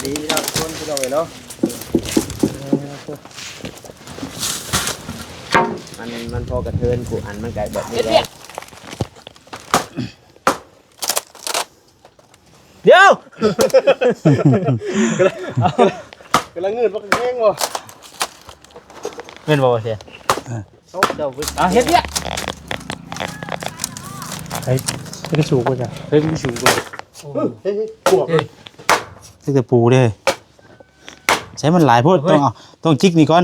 ດີເນາະ ຄົນພີ່ນ້ອງເອີຍເນາະ. ມັນ ມັນພໍກະເທີນ ຜູ້ອັນມັນກະແບບນີ້ແຫຼະ. ດຽວ ກຳລັງງືດບັກແຮງບໍ່ ແມ່ນບໍ່ວ່າຊິ ເອີ ເຮັດວຽກ ເຮັດໄປສູງກວ່າຈ້ະ ເຮັດໄປສູງກວ່າ ເຮັດ ເຮັດ ເຮັດ ເຮັດ ເຮັດແຕ່ປູເດ້ ໃຊ້ມັນຫຼາຍໂພດ ຕ້ອງເອົາ ຕ້ອງຈິກນີ້ກ່ອນ.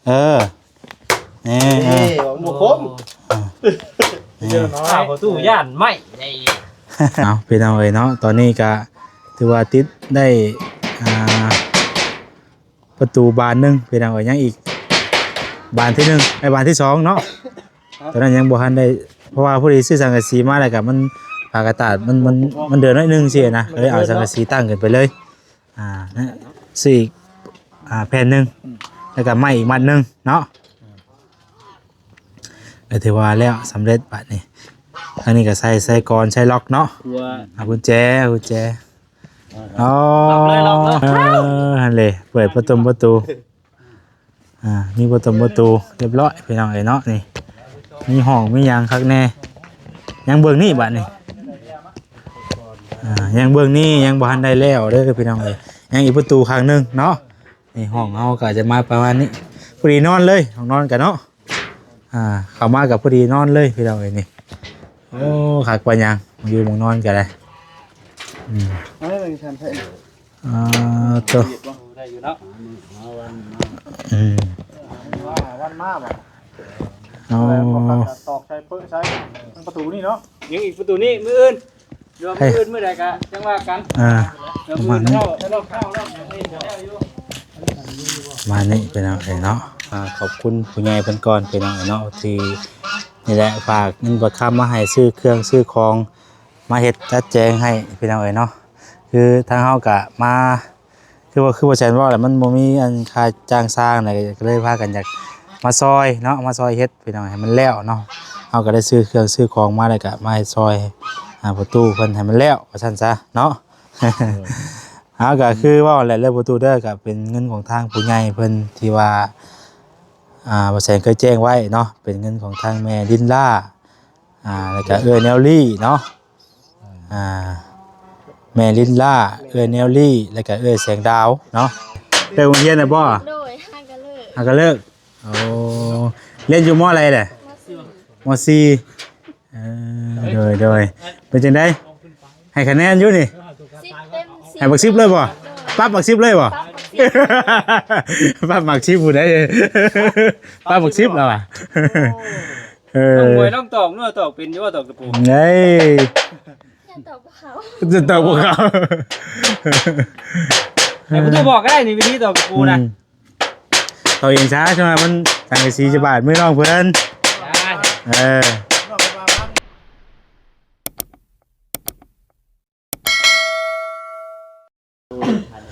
ເອີ ນີ້ ນີ້ ເອີ ບໍ່ຄົມ ເອີ ນີ້ ຂ້າປະຕູຢ້ານໄມ້ໄດ້. ເອົາ ພີ່ນ້ອງເອີຍເນາະ ຕອນນີ້ກະຖືວ່າຕິດໄດ້ ອ່າ ປະຕູບານໜຶ່ງ ພີ່ນ້ອງເອີຍ ຍັງອີກບານທີໜຶ່ງ ໄອ້ ບານທີສອງເນາະ. ຕອນນັ້ນຍັງບໍ່ທັນໄດ້ ເພາະວ່າພໍດີຊື້ສັງກະສີມາ ແລ້ວກະມັນ ຝາກະຕາດມັນ ມັນ ມັນເດີນໜ້ອຍໜຶ່ງຊີ້ນະ ກະເລີຍເອົາສັງກະສີຕັ້ງຂຶ້ນໄປເລີຍ. ອ່າ ຊື້ອີກ ອ່າ ແຜ່ນໜຶ່ງ ອືມ ແລ້ວກໍໄມ້ອີກມັດໜຶ່ງເນາະ ອືມ ກໍຖືວ່າແລ້ວສຳເລັດບາດນີ້. ທາງນີ້ກໍໃສ່ ໃສ່ກອນ ໃສ່ລັອກເນາະ ເອົາກຸນແຈ ກຸນແຈ ອືມ ອໍ ລັອກເລີຍ ລັອກເລີຍ ເອີ ຫັ້ນເລີຍ ເປີດປະຕົງປະຕູ. ອ່າ ມີປະຕົງປະຕູຮຽບຮ້ອຍພີ່ນ້ອງເອີຍເນາະ. ນີ້ ມີຫ້ອງມີຫຍັງຄັກແນ່. ຍັງເບື້ອງນີ້ບາດນີ້ ອ່າ ຍັງເບື້ອງນີ້ຍັງບໍ່ທັນໄດ້ແລ້ວເດີພີ່ນ້ອງເອີຍ. ຍັງອີກປະຕູຂ້າງໜຶ່ງເນາະ. ນີ້ຫ້ອງເຮົາກໍຈະມາປະມານນີ້ ພໍດີນອນເລີຍ ຫ້ອງນອນກໍເນາະ. ອ່າ ເຂົ້າມາກໍພໍດີນອນເລີຍພີ່ນ້ອງເອີຍນີ້. ໂອ້ ຄັກປານຫຍັງ ຢູ່ໝ່ອງນອນກໍໄດ້. ອືມ ເອົາເບິ່ງຊັ້ນເພິ່ນ ອ່າ ໂຕ ໄດ້ຢູ່ເນາະ ອືມ ວັນມາບໍ່ ເອົາ ຕອກໃສ່ເປິໃສ່ ປະຕູນີ້ເນາະ ຍັງອີກປະຕູນີ້ ມື້ອື່ນ ດຽວມື້ອື່ນມື້ໃດກະຈັ່ງວ່າກັນ ອ່າ ດຽວມື້ອື່ນເຊົ້າ ເຊົ້າ ເຊົ້າ ເຊົ້າ ປະມານນີ້ພີ່ນ້ອງເອີຍເນາະ. ອ່າ ຂອບຄຸນຜູ້ໃຫຍ່ເພິ່ນກ່ອນພີ່ນ້ອງເນາະ ທີ່ນີ້ແຫຼະ ຝາກເງິນຝາກຄຳມາໃຫ້ຊື້ເຄື່ອງຊື້ຂອງ ມາເຮັດຈັດແຈງໃຫ້ພີ່ນ້ອງເອີຍເນາະ. ຄືທາງເຮົາກະມາ ຄືວ່າ ຄືບໍ່ແຊນເວົ້າແຫຼະ ມັນບໍ່ມີອັນຄ່າຈ້າງຊ່າງນະ ກໍເລີຍພາກັນຢາກມາຊ່ອຍເນາະ ມາຊ່ອຍເຮັດພີ່ນ້ອງ ໃຫ້ມັນແລ້ວເນາະ. ເຮົາກໍໄດ້ຊື້ເຄື່ອງຊື້ຂອງມາ ແລ້ວກໍມາເຮັດຊ່ອຍ ອ່າ ປະຕູເພິ່ນໃຫ້ມັນແລ້ວ ວ່າຊັ້ນຊະເນາະ. ເຮົາກໍຄືເວົ້າແຫຼະ ເລື່ອງປະຕູເດີ ກໍເປັນເງິນຂອງທາງຜູ້ໃຫຍ່ເພິ່ນທີ່ວ່າ ອ່າ ບໍ່ແຊນເຄີຍແຈ້ງໄວ້ເນາະ ເປັນເງິນຂອງທາງແມ່ລິນລາ ອ່າ ແລ້ວກະເອື້ອຍແນວລີເນາະ ອ່າ ແມ່ລິນລາ ເອື້ອຍແນວລີ ແລ້ວກະເອື້ອຍແສງດາວເນາະ. ໄປໂຮງຮຽນແລ້ວບໍ່? ໂດຍ ຫາກໍເລີກ ຫາກໍເລີກ. ໂອ້ ຮຽນຢູ່ ມໍ ໃດແຫຼະ? ມໍສີ່ ມໍສີ່ ເອີ ໂດຍ ໂດຍ. ເປັນຈັ່ງໃດ? ໃຫ້ຄະແນນຢູ່ນີ້ ສິບເຕັມສິບ ໃຫ້ບັກສິບເລີຍບໍ່? ໂດຍ ປັບບັກສິບເລີຍບໍ່? ປັບບັກສິບ ປັບບັກສິບຜູ້ໃດ ປັບບັກສິບແລ້ວວ່າ. ເອີ ນ້ອງມວຍລອງຕອກເນາະ ຕອກເປັນຢູ່ບໍ່ ຕອກຕະປູ? ເອີຍ ຢ້ານຕອກບໍ່ເຂົ້າ ຈະຕອກບໍ່ເຂົ້າ. ໃຫ້ປະຕູບອກກໍໄດ້ນີ້ ວິທີຕອກຕະປູນະ ອືມ ເອົາເອງຊະ ຈັ່ງວ່າມັນ ສັງກະສີຈະບາດມືນ້ອງເພິ່ນ. ໄດ້ ເອີ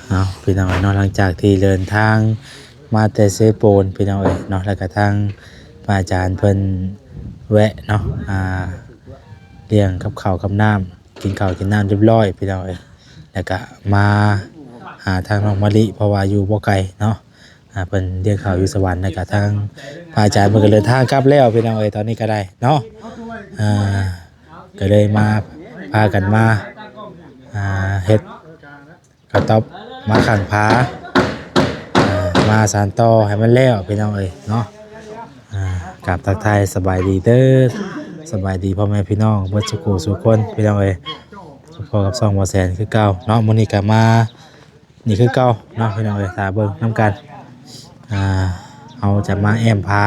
ເອົາ ພີ່ນ້ອງເອີຍເນາະ ຫຼັງຈາກທີ່ເດີນທາງມາແຕ່ເຊໂປນ ພີ່ນ້ອງເອີຍເນາະ ແລ້ວກະທາງພະອາຈານເພິ່ນແວະເນາະ ອ່າ ລ້ຽງກັບເຂົ້າກັບນ້ຳ ກິນເຂົ້າກິນນ້ຳຮຽບຮ້ອຍ ພີ່ນ້ອງເອີຍ ແລ້ວກະມາຫາທາງນ້ອງມະລິ ເພາະວ່າຢູ່ບໍ່ໄກເນາະ. ອ່າ ເພິ່ນລ້ຽງເຂົ້າຢູ່ສະຫວັນ ແລ້ວກະທາງພະອາຈານເພິ່ນກໍເດີນທາງກັບແລ້ວ ພີ່ນ້ອງເອີຍ ຕອນນີ້ກໍໄດ້ເນາະ. ອ່າ ກໍເລີຍມາ ພາກັນມາ ອ່າ ເຮັດກະຕອບ ມາຂັງຜາ ອ່າ ມາສານຕໍ່ໃຫ້ມັນແລ້ວ ພີ່ນ້ອງເອີຍເນາະ. ອ່າ ກາບທັກທາຍສະບາຍດີເດີ ສະບາຍດີພໍ່ແມ່ພີ່ນ້ອງເບິດສູ່ຜູ້ສູ່ຄົນ ພີ່ນ້ອງເອີຍ ພົບກັບຊ່ອງບໍ່ແສນຄືເກົ່າເນາະ. ມື້ນີ້ກໍມາ ນີ້ຄືເກົ່າເນາະ ພີ່ນ້ອງເອີຍ ຖ້າເບິ່ງນຳກັນ. ອ່າ ເຮົາຈະມາແອ້ມຜາ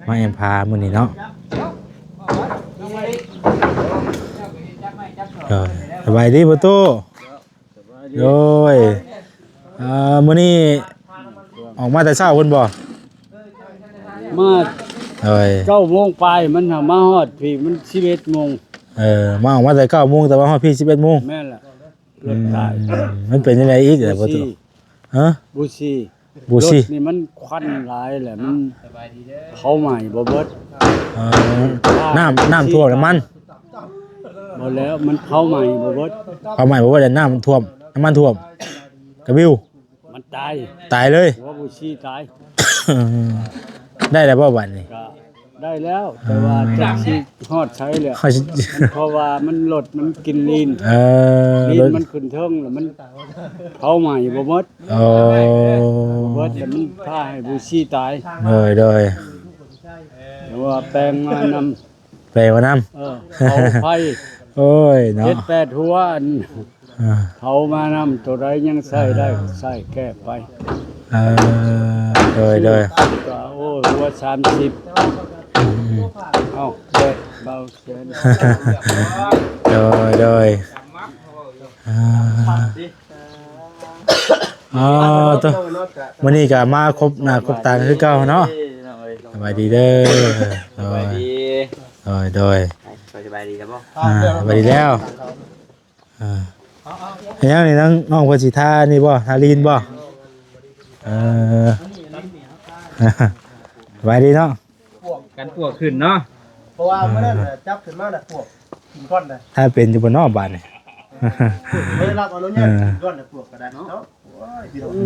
ມາແອ້ມຜາມື້ນີ້ເນາະ. ເອີ ສະບາຍດີພໍ່ຕູ້. ໂດຍ ເອີ ມື້ນີ້ອອກມາແຕ່ເຊົ້າພຸ້ນບໍ່? ມາ ໂດຍ ເກົ້າໂມງປາຍ ມັນຫາມາຮອດພີ້ມັນສິບເອັດໂມງ. ເອີ ມາ ອອກມາແຕ່ເກົ້າໂມງ ແຕ່ວ່າຮອດພີ້ສິບເອັດໂມງ. ແມ່ນລະ. ອືມ ມັນເປັນຈັ່ງໃດອີກລະພໍ່ຕູ້? ຮະ? ບູຊີ ບູຊີ ລົດນີ້ມັນຄວັນຫຼາຍແຫຼະ ມັນເຜົາໄໝ້ບໍ່ເບິດ. ເອີ ນ້ຳ ນ້ຳຖ້ວມລະມັນ ບໍ່ແລ້ວ ມັນເຜົາໄໝ້ບໍ່ເບິດ ເຜົາໄໝ້ບໍ່ເບິດ ແລ້ວນ້ຳມັນຖ້ວມ. ນ້ຳມັນຖ້ວມ ກະບິວ ມັນຕາຍ ຕາຍເລີຍ ຫົວບູຊີຕາຍ. ໄດ້ແລ້ວບໍ່ບາດນີ້? ກະໄດ້ແລ້ວ ແຕ່ວ່າ ອ່າ ຈັກຊິຮອດໃສແລ້ວ ເພາະວ່າມັນລົດມັນກິນລີນ ເອີ ລີນມັນຂຶ້ນເທິງແລ້ວມັນເຜົາໄໝ້ບໍ່ໝົດ. ໂອ້ ບໍ່ໝົດແລ້ວມັນພາໃຫ້ບູຊີຕາຍ. ໂດຍ ໂດຍ ແຕ່ວ່າແປງມານຳ ແປງມານຳ ເອີ ເຜົາໄຟ ໂອ້ຍເນາະ ເຈັດແປດຫົວອັນ ອ່າ ເຜົາມານຳ ໂຕໃດຍັງໃຊ້ໄດ້ ອ່າ ໃຊ້ແກ້ໄປ. ເອີ ໂດຍ ໂດຍ ກະ ໂອ້ຍ ຫົວສາມສິບ ອືມ ເອົາ ເດີ ເບົາແສນ ໂດຍ ໂດຍ ອ່າ ອໍ ໂຕ ມື້ນີ້ກະມາຄົບໜ້າຄົບຕາຄືເກົ່າເນາະ. ສະບາຍດີເດີ ໂດຍ ໂດຍ ໂດຍ ສະບາຍດີແລ້ວບໍ່? ອ່າ ສະບາຍດີແລ້ວ. ອ່າ ເຮັດຫຍັງນີ້ ນ້ອງ ນ້ອງເພິ່ນຊິທານີ້ບໍ່ ທາລີນບໍ່? ເອີ ສະບາຍດີເນາະ ກັນປວກຂຶ້ນເນາະ ເພາະວ່າມື້ນັ້ນນະ ຈັບຂຶ້ນມານະ ປວກກິນກ່ອນນະ ຖ້າເປັນຢູ່ບໍ່ເນາະບາດນີ້ ບໍ່ໄດ້ຮັບອະນຸຍາດ ເອີ ກິນກ່ອນນະ ປວກກະໄດ້ເນາະ. ໂອ້ຍ ເອີ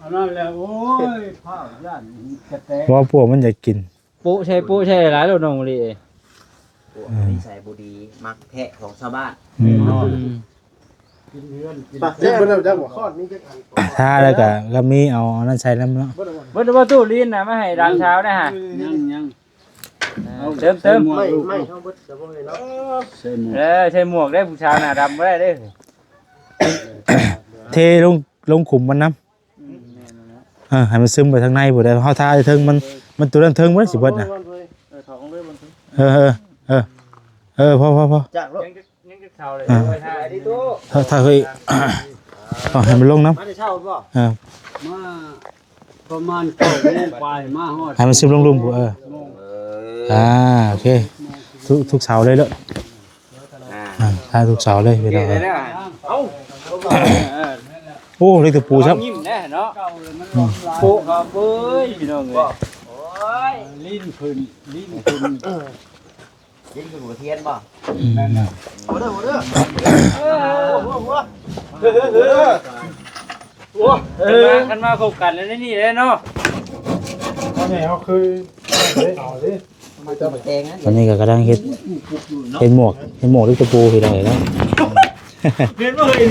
ອັນນັ້ນແຫຼະ ໂອ້ຍ ພາວຢ້ານກະແຕ ບໍ່ ປວກມັນຢາກກິນ. ໂປະໃສ່ ໂປະໃສ່ຫຼາຍໂລດນ້ອງມະລິເອີຍ ພວກນິໄສບໍ່ດີ ມັກແທະຂອງຊາວບ້ານ. ອືມ ອືມ ປາກແຊບເບິດແລ້ວຈັກບໍ່? ທາແລ້ວກະ ກະມີເອົາອັນນັ້ນໃສ່ນຳເນາະ. ເບິດແລ້ວບໍ່? ຕູ້ລີນນະ ມາໃຫ້ຫຼານສາວແດ່ຫາ. ຍັງ ຍັງ ເອີ ເຕີມ ເຕີມ ໃໝ່ ໃໝ່ເຮົາເບິດແລ້ວບໍ່ເອີຍເນາະ. ເອີ ໃສ່ໝວກເດ້ ຜູ້ສາວໜ້າດຳບໍ່ໄດ້ເດ້. ເທລົງ ລົງຂຸມມັນນຳ. ອືມ ເອີ ໃຫ້ມັນຊຶມໄປທາງໃນພຸ້ນ ເຮົາທາເທິງມັນ ມັນໂຕນັ້ນເທິງບໍ່ໄດ້ຊິເບິດນະ. ເອີ ເອີ ເອີ ເອີ ພໍ ພໍ ພໍ ຈັກໂລດ ຍັງຈັກເຊົາເລີຍ. ອ່າ ເອີ ຖ້າ ຖ້າເຮີ້ຍ ຕ້ອງໃຫ້ມັນລົງນຳ ມາແຕ່ເຊົ້າບໍ່? ເອີ ມາປະມານເກົ້າໂມງປາຍ ມາຮອດ ໃຫ້ມັນຊຶມລົງລຸ່ມພຸ້ນ. ເອີ ໂມງ ອ່າ ໂອເຄ ທຸກ ທຸກເສົາເລີຍເດີ. ອ່າ ອ່າ ຖ່າຍທຸກເສົາເລີຍພີ່ນ້ອງເອີຍ. ເອົ້າ ໂອ້ ເຫຼັກຕະປູຊ້ຳ ຍິ້ມແດ່ເນາະ. ອືມ ໂປະເຂົາເວີ້ຍ ພີ່ນ້ອງເອີຍ. ໂອ້ຍ ລີ້ນຂຶ້ນ ລີ້ນຂຶ້ນ ລີ້ນຂຶ້ນຫົວທຽນບໍ່? ອືມ ແມ່ນແລ້ວ. ໂອ້ເດີ ໂອ້ເດີ ເອີ ໂອ້ ໂອ້ ໂອ້ ເອີ ໂອ້ ເອີ ຄັນມາ ຄັນມາຄົບກັນແລ້ວນີ້ແຫຼະເນາະ. ພໍ່ໃຫຍ່ເຮົາເຄີຍເອົາເດ້. ຕອນນີ້ກໍກຳລັງເຮັດ ເຮັດໝວກ ເຮັດໝວກເຫຼັກຕະປູພີ່ນ້ອງເອີຍເນາະ. ເຫັນບໍ່ເອີຍ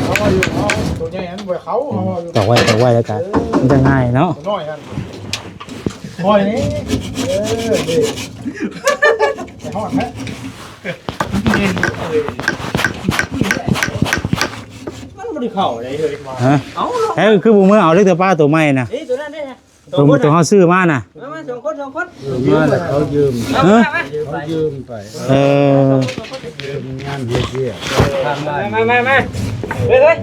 ເອົາຢູ່ ເອົາໂຕໃຫຍ່ຫັ້ນບໍ່ເຂົ້າ ເອົາຢູ່ ຕອກໄວ້ ຕອກໄວ້ແລ້ວກໍ ເອີ ມັນຈະງ່າຍເນາະ. ໂຕນ້ອຍຫັ້ນ ຄ່ອຍນີ້ ເອີ ນີ້ ໄປຮອດແລ້ວ ມັນບໍ່ໄດ້ເຂົ້າໄດ໋ເຮີ້ຍ. ຮະ ເອົາເນາະ ແທ້ຄືບໍ່ເມືອເອົາເຫຼັກຕະປາໂຕໃໝ່ນະ. ເອີ ໂຕນັ້ນເດ້ ໂຕ ໂຕເຮົາຊື້ມານະ ເອົາມາສອງຄົນ ສອງຄົນ ເອີ ມາແລ້ວເຂົາຢືມ ຮະ ເຂົາຢືມໄປ ເອີ ຢືມງານເຮັດວຽກ ມາ ມາ ມາ ມາ ເຮີ້ຍ ເຮີ້ຍ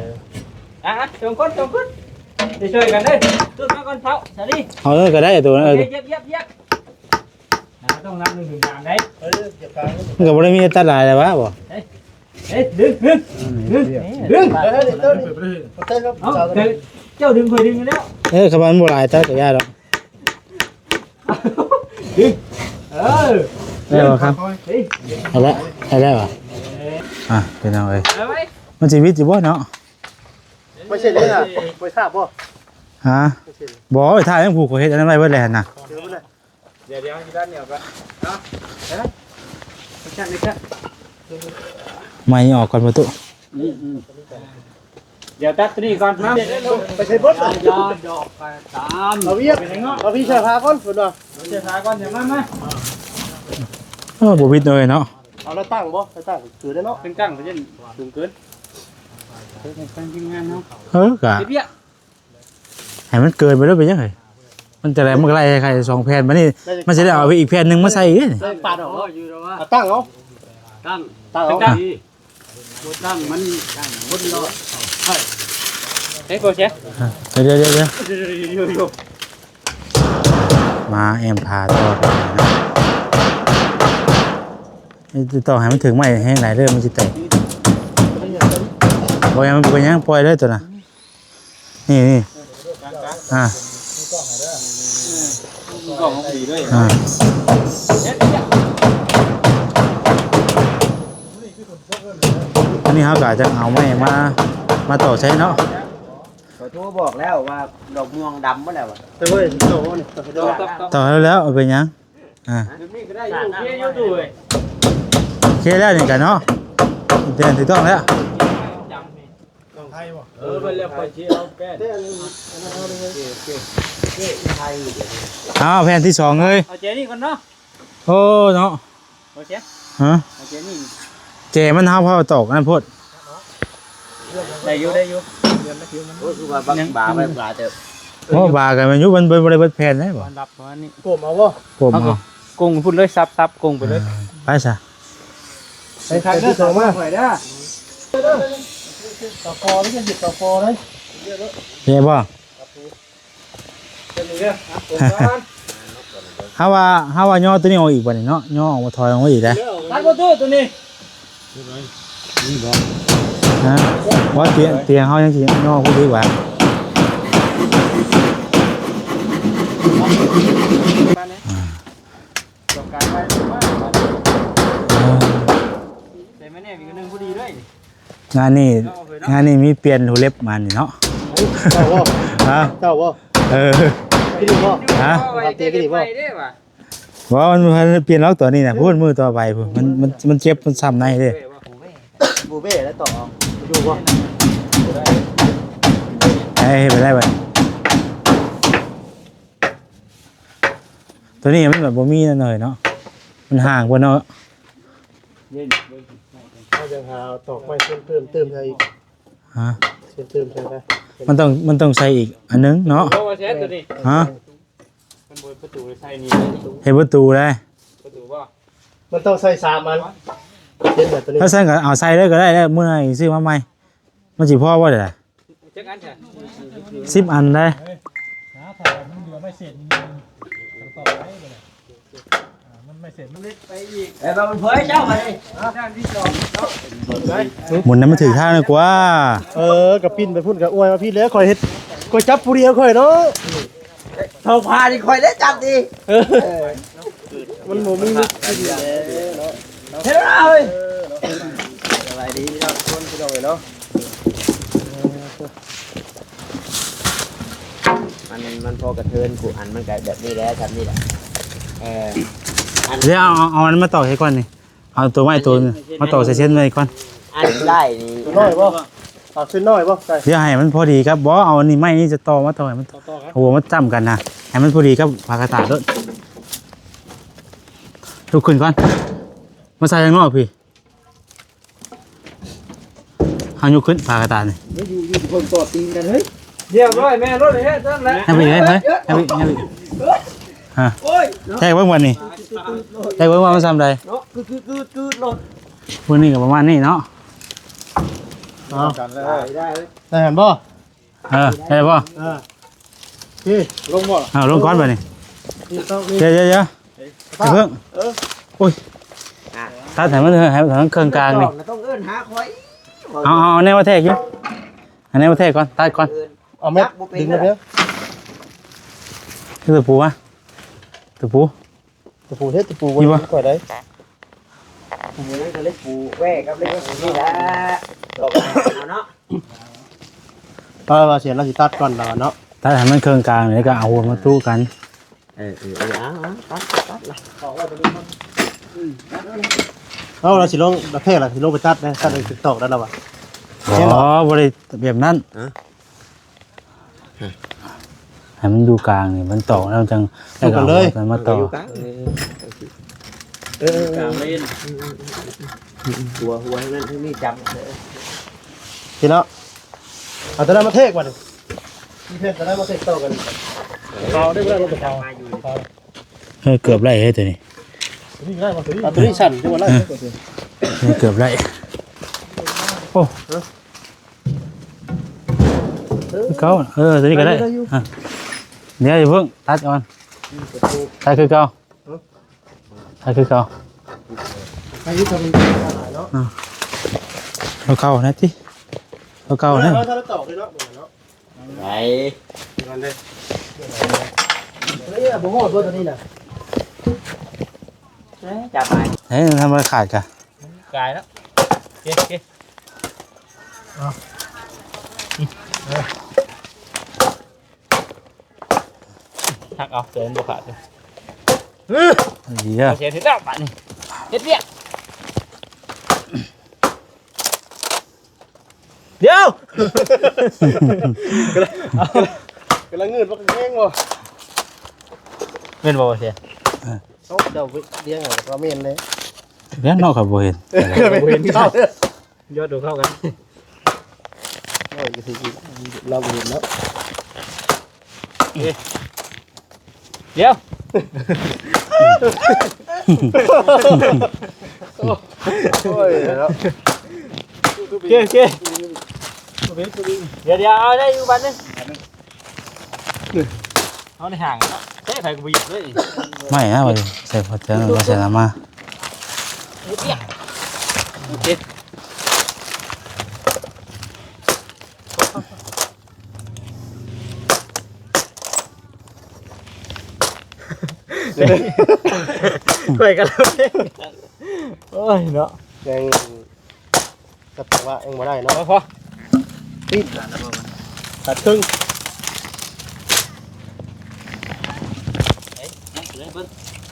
ອ່ະ ອ່ະ ສອງຄົນ ສອງຄົນ ໄປຊ່ວຍກັນເດີ ຕຸ້ນມາກ່ອນເຖົ້າ ສາລີ ເອົາເລີຍກໍໄດ້ໂຕນັ້ນ ເອີ ຢຽບ ຢຽບ ຢຽບ ອ່າ ຕ້ອງນັບໜຶ່ງເຖິງສາມໄດ໋ ເອີ ຢຽບກາງ ມັນກໍບໍ່ໄດ້ມີຕັດຫຼາຍແລ້ວວະ ບໍ່ ເຮີ້ຍ ເຮີ້ຍ ດຶງ ດຶງ ດຶງ ດຶງ ເອົາ ເຈົ້າດຶງຂ້ອຍດຶງຢູ່ແລ້ວ ເອີ ຄັນວ່າມັນບໍ່ຫຼາຍເຈົ້າກໍຢ່າດອກ ດຶງ ເອີ ໄດ້ບໍ່ຄັບ? ເຮີ້ຍ ເອົາລະ ໄດ້ແລ້ວຫວາ? ອ່ະ ພີ່ນ້ອງເອີຍ ເອົາໄວ້ ມັນຊິວິດຢູ່ບໍ່ເນາະ? ບໍ່ເຊັນເລີຍນະ ບໍ່ໄດ້ຖ້າບໍ່? ຮະ ບໍ່ໄດ້ຖ້າຫຍັງ ຜູ້ຂ້ອຍເຮັດອັນນັ້ນໄວ້ເບິດແລ້ວຫັ້ນນະ ດຽວ ດຽວ ຢູ່ດ້ານດຽວກັນເນາະ ໄປ ໄປ ໄປ ໄປ ໄໝ້ອອກກ່ອນປະຕູ ອືມ ອືມ ດຽວຕັດໂຕນີ້ກ່ອນ ມາ ໄປໃສ່ເບິດ ຢ່າດອກ ໄປຕາມ ເອົາວຽກ ເອົາພີ່ເສື້ອຜ້າກ່ອນ ເພິ່ນວ່າ ເອົາເສື້ອຜ້າກ່ອນ ດຽວມາ ມາ ເອີ ບໍ່ວິດເລີຍເນາະ ເອົາລະຕັ້ງບໍ່ ລະຕັ້ງຄືໄດ້ເນາະ ຕັ້ງ ຕັ້ງ ເພິ່ນສູງເກີນ ເອີ ກະ ເຮັດວຽກ ໃຫ້ມັນເກີນໄປໂລດ ເປັນຫຍັງເອີຍ ມັນຈະໄດ້ ມັນກໍໄລ່ໄຂ່ສອງແຜ່ນ ບາດນີ້ມັນຊິໄດ້ເອົາໄປອີກແຜ່ນໜຶ່ງມາໃສ່ອີກເດ້ ຕັ້ງປາດອອກເນາະ ເອົາຢູ່ແລ້ວວ່າ ເອົາຕັ້ງເອົາ ຕັ້ງ ຕັ້ງເອົາ ຕັ້ງດີ ບໍ່ຕັ້ງມັນຄົນລອດ ເຮີ້ຍ ເຮັດບໍ່ແຊະ ອ່ະ ດຽວໆໆ ມາແອ້ມພາຕໍ່ເນາະ ນີ້ຕ້ອງໃຫ້ມັນຖືກໄມ້ແຮງຫຼາຍເດີ ມັນຊິແຕກ ບໍ່ຫຍັງ ບໍ່ເປັນຫຍັງ ປ່ອຍເລີຍໂຕນະ ນີ້ ນີ້ ອ່າ ອ່າ ອັນນີ້ເຮົາກໍຈະເອົາໄມ້ມາ ມາຕໍ່ໃຊ້ເນາະ. ຂ້ອຍໂທບອກແລ້ວວ່າດອກມ່ວງດຳໝົດແລ້ວ. ເອີຍ ຕໍ່ນີ້ ຕໍ່ໃຫ້ແລ້ວ ເອົາໄປຫຍັງ? ອ່າ ແບບນີ້ກໍໄດ້ຢູ່ ໂອເຄຢູ່. ໂອເຄແລ້ວນີ້ກັນເນາະ ແມ່ນຖືກຕ້ອງແລ້ວ. ເອີ ເບິ່ງແລ້ວຂ້ອຍຊິເອົາແປ້ນ ເອົາແຜ່ນທີສອງເລີຍ. ເອົາແຈນີ້ກ່ອນເນາະ. ໂອ້ເນາະ ໂອເຄ ຮະ ໂອເຄ ນີ້ ແຈມັນເຮົາເອົາຕອກນັ້ນໂພດ. ໄດ້ຢູ່ ໄດ້ຢູ່. ໂອ້ ຄືວ່າບັກບາໄວ້ບາເຕີບ. ໂອ້ ບາກັນແມ່ນຢູ່ ມັນບໍ່ໄດ້ເບິດແຜ່ນໄດ້ບໍ່? ອັນດັບປະມານນີ້ ກົມເອົາບໍ່? ກົມເອົາ ກົງພຸ້ນເລີຍ ສັບໆ ກົງໄປເລີຍ. ໄປຊະ ໄປຄັກເດີ ສອງມາ ຂ້ອຍເດີ ຕໍ່ຄອ ມັນຈະເຮັດຕໍ່ຄອເລີຍ ເຫັນບໍ່? ເຮົາວ່າ ເຮົາວ່າຍໍໂຕນີ້ອອກອີກບັດນີ້ເນາະ ຍໍອອກມາ ຖອຍອອກມາອີກໄດ໋. ຕັດບໍ່ຖືກໂຕນີ້ ຮະ ວ່າຕຽງ ຕຽງເຮົາຍັງຊິຍໍບໍ່ຖືກວ່າ. ໃສ່ມາແນບອີກໜຶ່ງພໍດີເລີຍ. ງານນີ້ ງານນີ້ມີປ່ຽນຫົວເລັບມານີ້ເນາະ. ເຈົ້າບໍ່? ຮະ? ເຈົ້າບໍ່? ເອີ ກິນອີກບໍ່? ຮະ? ເອົາເຕະກິນອີກບໍ່? ບໍ່ ມັນບໍ່ທັນປ່ຽນລັອກຕອນນີ້ນະ ພຸ້ນມື້ຕໍ່ໄປພຸ້ນ ມັນ ມັນ ມັນເຈັບ ມັນຊ້ຳໃນເດ້. ບູເບ້ແລ້ວຕໍ່ ຢູ່ບໍ່? ເອີ ເຮັດໄປໄດ້ບັດ. ໂຕນີ້ມັນແບບບໍ່ມີແນວໜ້ອຍເນາະ ມັນຫ່າງເພິ່ນເນາະ. ເຮົາຈະຫາຕອກໄມ້ເຊື່ອມເຕີມ ເຕີມໃສ່ອີກ. ຮະ? ເຊື່ອມເຕີມໃສ່ໄປ. ມັນຕ້ອງ ມັນຕ້ອງໃສ່ອີກອັນໜຶ່ງເນາະ. ຮະ? ມັນບໍ່ ປະຕູໃສ່ນີ້ ເຮັດປະຕູໄດ້. ປະຕູບໍ່? ມັນຕ້ອງໃສ່ສາມອັນ. ເຮັດແບບໂຕນີ້ ຖ້າຊັ້ນກໍເອົາໃສ່ເລີຍກໍໄດ້ ແລ້ວມື້ໜ້າຊິຊື້ມາໃໝ່. ມັນຊິພໍບໍ່ເດ? ຈັກອັນຊະ? ສິບອັນໄດ໋. ຫາຖ້າມັນເຫຼືອໄມ້ເສດໜຶ່ງ ມັນຕໍ່ໄດ້ບໍ່ລະ? ອ່າ ມັນໄມ້ເສດມັນເລັກໄປອີກ. ເອີ ມັນເຜີຍເຈົ້າໄປ. ດ້ານທີສອງເນາະ. ໝູນໃຫ້ມັນຖືກທາງດີກວ່າ. ເອີ ກະປິ່ນໄປພຸ້ນກະອວຍມາພີ້ແລ້ວ. ຂ້ອຍເຮັດ ຂ້ອຍຈັບຜູ້ດຽວຂ້ອຍເນາະ. ເຂົາພານີ້ຂ້ອຍໄດ້ຈັບຕິ. ເອີ ມັນບໍ່ມີ ເຮັດແລ້ວເຮີ້ຍ. ສະບາຍດີພີ່ນ້ອງທຸກຄົນ ພີ່ນ້ອງເອີຍເນາະ. ມັນ ມັນພໍກະເທີນ ຜູ້ອັນມັນກະແບບນີ້ແຫຼະ ຊ່ຳນີ້ແຫຼະ. ເອີ ອັນ ດຽວເອົາ ເອົາອັນມາຕອກໃຫ້ກ່ອນນີ້. ເອົາໂຕໄມ້ໂຕໜຶ່ງມາຕໍ່ໃສ່ເສັ້ນໄວ້ກ່ອນ. ອັນໄດ້ນີ້ ໂຕນ້ອຍບໍ່? ເອົາເສັ້ນນ້ອຍບໍ່? ດຽວໃຫ້ມັນພໍດີກັບ ບໍ່ ເອົາອັນນີ້ ໄມ້ນີ້ຈະຕໍ່ມາຕໍ່ໃຫ້ມັນ ຕໍ່ໆກັນ ຫົວມັນຈ້ຳກັນນະ ໃຫ້ມັນພໍດີກັບຝາກະຕ່າໂລດ. ລຸກຂຶ້ນກ່ອນ ມາໃສ່ທາງນອກພີ້. ເຮົາຍົກຂຶ້ນຝາກະຕ່ານີ້ ຢູ່ ຢູ່ຄົນຕໍ່ຕີນກັນເຮີ້ຍ. ຮຽບຮ້ອຍແມ່ລົດເຮັດນັ້ນແຫຼະ. ໃຫ້ໄປເລີຍ ໃຫ້ໄປ ໃຫ້ໄປ. ຮະ ໂອ້ຍ ແທກເບິ່ງບັດນີ້ ແທກເບິ່ງວ່າມັນຊ່ຳໃດ. ເນາະ ຄື ຄື ຄື ຄືລົດ. ພວກນີ້ກໍປະມານນີ້ເນາະ. ເອົາ ໄດ້ ໄດ້ ໄດ້ຫັ້ນບໍ່? ເອີ ໄດ້ບໍ່? ເອີ ໂອເຄ ລົງບໍ່? ເອົາລົງກ່ອນບັດນີ້. ດຽວ ດຽວ ດຽວ ເພິ່ງ ເອີ ໂອ້ຍ ຕັດໃຫ້ມັນ ໃຫ້ມັນເຄິ່ງກາງນີ້. ຕ້ອງເອີ້ນຫາຂ້ອຍ. ເອົາ ເອົາ ເອົາແນວມາແທກຢູ່ ເອົາແນວມາແທກກ່ອນ ຕັດກ່ອນ. ເອົາແມັດດຶງມາເດີ ຕະປູມາ ຕະປູ ຕະປູເຮັດ ຕະປູບໍ່ໄດ້ ຂ້ອຍໄດ້. ອັນນີ້ມັນກໍເລັກປູແວ່ກັບເລັກປູນີ້ແຫຼະ ຕອກເອົາເນາະ. ເອີ ວ່າຊິ ລາວຊິຕັດກ່ອນລາວເນາະ ຕັດໃຫ້ມັນເຄິ່ງກາງ ແລ້ວກໍເອົາຫົວມາຕຸກັນ. ເອີ ເອີ ເອີ ເອົາ ເອົາ ຕັດ ຕັດລະ ເອົາ ລາວຊິລົງ ລາວແພກລະຊິລົງໄປຕັດເດ້ ຕັດໃຫ້ຖືກຕອກໄດ້ລະວະ. ອໍ ບໍ່ໄດ້ແບບນັ້ນ. ໃຫ້ມັນຢູ່ກາງນີ້ ມັນຕອກແລ້ວຈັ່ງ ເອົາກັນເລີຍ ເອົາກັນມາຕໍ່ ຢູ່ກາງ ເອີ ເອີ ກາງເລນ ຫົວ ຫົວໃຫ້ມັນ ໃຫ້ມີຈຳ ເອີ ພີ່ນ້ອງ ເອົາຕົວນັ້ນມາແທກບັດນີ້ ມີແຜ່ນຕົວນັ້ນມາແທກຕໍ່ກັນ ເອົາໄດ້ບໍ່ໄດ້ບໍ່ເອົາ ເອີ ເກືອບໄດ້ເຮີ້ຍຕົວນີ້ ຕົວນີ້ໄດ້ບໍ່ ຕົວນີ້ ເອົາຕົວນີ້ສັ້ນ ຕົວນັ້ນ ເອີ ເກືອບໄດ້ ໂອ້ ຄືເກົ່າ ເອີ ຕົວນີ້ກໍໄດ້ ໄດ້ຢູ່ ອ່ະ ດຽວຢ່າເພິ່ງ ຕັດກ່ອນ ຕັດຄືເກົ່າ ຕັດຄືເກົ່າ ໃຫ້ຢູ່ ຖ້າມັນເນາະ ອ່ະ ເອົາເຂົ້ານະຕິ ເອົາເຂົ້ານະ ເອົາເຂົ້ານະ ໄດ້ ເອີ ບໍ່ຮອດບໍ່ຕົວນີ້ນະ ຈັບໄປ ເອີ ທຳມາຂາດກະ ກາຍແລ້ວ ໂອເຄ ໂອເຄ ເອົາ ຫັກເອົາ ໂຕມັນບໍ່ຂາດເລີຍ. ເອີ ເອີ ເຮັດແລ້ວບາດນີ້ ເຮັດວຽກ. ດຽວ ກຳລັງງືດວ່າກາງເກງບໍ່ ແມ່ນບໍ່ ບໍ່ເສຍ? ເອີ ເຈົ້າ ເຈົ້າລຽງເອົາກະແມ່ນເດ້ ແມ່ນເນາະ ຂ້ອຍບໍ່ເຫັນ ເອີ ບໍ່ເຫັນເຈົ້າ ຍອດດູເຂົ້າກັນ ໂອ້ຍ ກະຊິລາວບໍ່ເຫັນເນາະ. ເອີ ດຽວ ໂອ້ຍເນາະ ໂອເຄ ໂອເຄ ດຽວ ດຽວ ເອົາໄດ້ຢູ່ບາດໜຶ່ງ ເຮົາໃນຫ້າງເນາະ ເອີ ໃຜກໍບໍ່ຢາກເລີຍ ໄມ້ນະ ໃສ່ພໍແຕ່ນັ້ນ ໃສ່ນຳມາ ເຮັດວຽກ ໂອເຄ. ຂ້ອຍກໍ ໂອ້ຍເນາະ ຍັງຈັບຈັງຫວະຍັງບໍ່ໄດ້ເນາະ ພໍ ຕິດ ຂາດເຄິ່ງ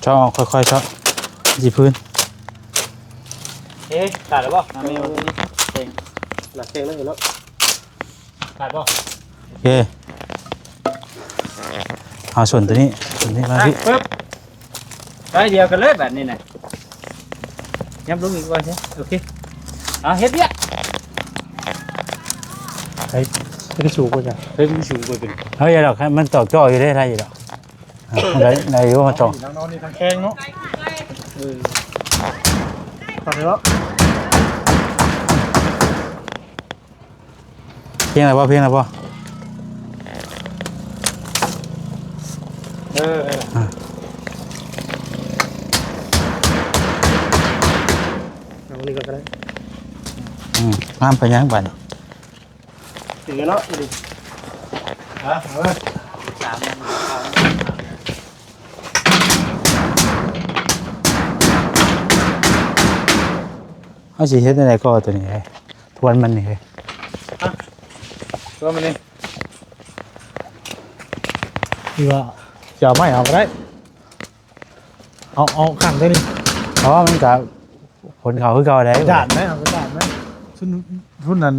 ເຈາະອອກ ຄ່ອຍໆເຈາະ ຊິພື້ນ ເອີ ຂາດແລ້ວບໍ່? ເອີ ເກັ່ງ ໜັກເຄັ່ງເລີຍເນາະ. ຂາດບໍ່? ໂອເຄ ເອົາສ່ວນຕົວນີ້ ຕົວນີ້ມາ ອ່ະ ພີ້ ປຶບ ໄດ້ດຽວກັນເລີຍບາດນີ້ນະ ຫຍັບລົງອີກວ່າຊິ ໂອເຄ ເອົາເຮັດວຽກ ໄປ ໄປສູງກວ່າຈ້ະ ໄປສູງກວ່າຕົວນີ້ ເຮີ້ຍ ຢ່າດອກ ໃຫ້ມັນຕອກຈໍ້ຢູ່ເດ້ ໄດ້ຢູ່ດອກ. ອ່ະ ໄດ້ ໄດ້ຢູ່ ເຮົາເຈາະ ທາງນອກນີ້ທາງແຂງເນາະ ເອີ ຕັດແລ້ວ ພຽງແລ້ວບໍ່? ພຽງແລ້ວບໍ່? ເອີ ເອີ ອ່ະ ເອົານີ້ກ່ອນກໍໄດ້ ອືມ ງາມໄປຫຍັງບາດນີ້? ຖືເນາະ ນີ້ ຮະ ເອີ ສາມ ເຮົາຊິເຮັດແນວໃດກໍຕົວນີ້ເຮີ້ຍ ທວນມັນນີ້ເຮີ້ຍ ຮະ ທວນມັນນີ້ ຫຼືວ່າຈະເອົາໄມ້ເອົາກໍໄດ້ ເອົາ ເອົາຂ້າງຕົວນີ້ ເພາະວ່າມັນກະ ຄົນເຂົາຄືເກົ່າໄດ໋ ກະດາດໄດ້ ເອົາກະດາດໄດ້ ຊຸນ ຊຸນນັ້ນ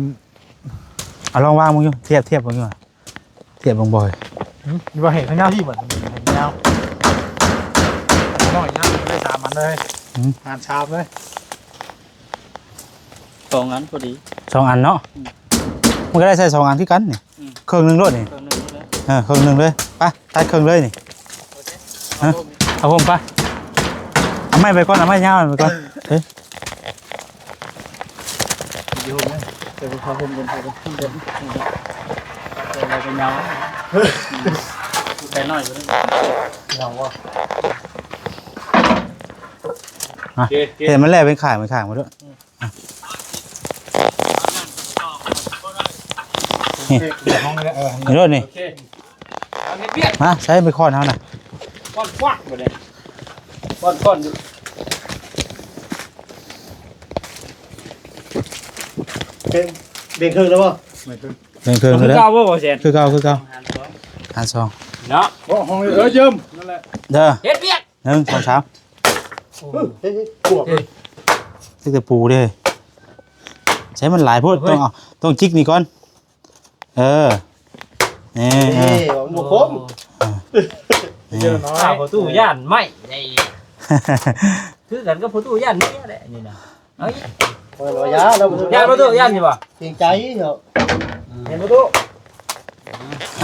ເອົາລອງວາງເບິ່ງຢູ່ ທຽບ ທຽບເບິ່ງຢູ່ ທຽບເບິ່ງບໍ່ ຫື ວ່າໃຫ້ທາງຍາວທີ່ບັດ ໃຫ້ຍາວ ນ້ອຍຍາວໄດ້ສາມອັນເລີຍ ຫື ຫານສາມເລີຍ ສອງອັນພໍດີ ສອງອັນເນາະ ອືມ ມັນກະໄດ້ໃສ່ສອງອັນຄືກັນນີ້ ອືມ ເຄິ່ງໜຶ່ງໂລດນີ້ ເຄິ່ງໜຶ່ງເລີຍ ເອີ ເຄິ່ງໜຶ່ງເລີຍ ໄປ ຕັດເຄິ່ງເລີຍນີ້ ໂອເຄ ຮະ ເອົາຜົມໄປ ເອົາໄມ້ໄປກ່ອນ ເອົາໄມ້ຍາວໄປກ່ອນ ເອີ ຢູ່ໂຮມເດີ ເດີນເຂົ້າໂຮມກ່ອນ ເດີນ ເດີນ ເດີນໄປຍາວ ແຕ່ນ້ອຍຢູ່ເດີ ຍາວບໍ່ ອ່ະ ໂອເຄ ໂອເຄ ເຫັນມັນແລ່ເປັນຂ້າງ ເປັນຂ້າງມາດ້ວຍ ອ່ະ ນີ້ ເອີ ນີ້ໂລດນີ້ ໂອເຄ ເອົາເຮັດວຽກ ມາ ໃຊ້ໄມ້ຄ້ອນເຮົານະ ຄ້ອນຄວັກບໍ່ໄດ້ ຄ້ອນ ຄ້ອນຢູ່ ເປັນ ແບ່ງເຄິ່ງແລ້ວບໍ່? ແບ່ງເຄິ່ງ ແບ່ງເຄິ່ງ ຄື ແລ້ວ ເກົ່າບໍ່ ບໍ່ແຊນ? ຄືເກົ່າ ຄືເກົ່າ ຫານສອງ ຫານສອງ ເນາະ ບໍ່ ຫ້ອງ ເອີ ເຢິມ ນັ້ນແຫຼະ ເດີ ເຮັດວຽກ ໜຶ່ງ ສອງ ສາມ ເຮີ້ຍ ເຮີ້ຍ ເຮີ້ຍ ປວກເລີຍ ເຮັດແຕ່ປູເດ້ ໃຊ້ມັນຫຼາຍໂພດ ເຮີ້ຍ ຕ້ອງເອົາ ຕ້ອງຈິກນີ້ກ່ອນ ເອີ ນີ້ ນີ້ ເອີ ບໍ່ຄົມ ເອີ ນີ້ ອ້າວ ພໍ່ຕູ້ຢ້ານໄມ້ໄດ້ ຄືກັນກັບພໍ່ຕູ້ຢ້ານເມຍແຫຼະນີ້ນະ ເອົາອີກ ເພິ່ນວ່າຢ້ານ ຢ້ານບໍ່ຕູ້ ຢ້ານຢູ່ບໍ່? ເກງໃຈເນາະ ເຫັນບໍ່ຕູ້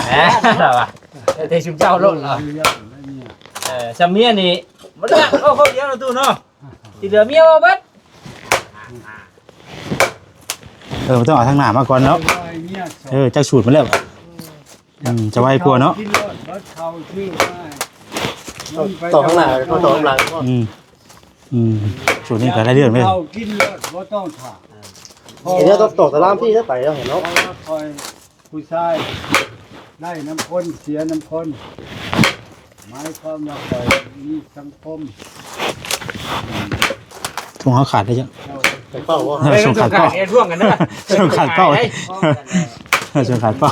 ແໝ ແລ້ວວ່າ ແຕ່ຊຸມເຈົ້າໂລດເນາະ ເອີ ຊຳເມຍນີ້ບໍ່ເລືອກ ເອົາຄົນດຽວເນາະຕູ້ເນາະ ທີ່ເຫຼືອເມຍວ່າເບິດ ເອີ ມັນຕ້ອງເອົາທາງໜ້າມາກ່ອນເນາະ ເອີ ຈັກສູດມາແລ້ວ ອືມ ຈະໄວກວ່າເນາະ ກິນໂລດ ເບິດເຂົ້າຊື່ມາ ຕໍ່ ຕໍ່ຂ້າງໜ້າ ຕໍ່ຂ້າງຫຼັງ ອືມ ອືມ ສູດນີ້ກໍໄດ້ເລື່ອງເລີຍ ເຂົ້າກິນໂລດ ບໍ່ຕ້ອງຖ້າ ເອີ ເຮັດແນວຕອກຕະລາງພີ້ ໄປແລ້ວເນາະ ຂ້ອຍ ຜູ້ຊາຍໄດ້ນຳຄົນ ເສຍນຳຄົນ ໝາຍຄວາມວ່າຂ້ອຍມີສັງຄົມ ທົ່ງເຮົາຂາດໄດ້ຈັ່ງ ເຈົ້າ ໄປເປົ່າບໍ່ ເອີ ສົ່ງຂາດເປົ່າ ເຮັດຮ່ວມກັນເດີ ສົ່ງຂາດເປົ່າ ໄປໄດ້ ພ້ອມກັນເດີ ເອົາ ຊົນຂາຍເປົ່າ.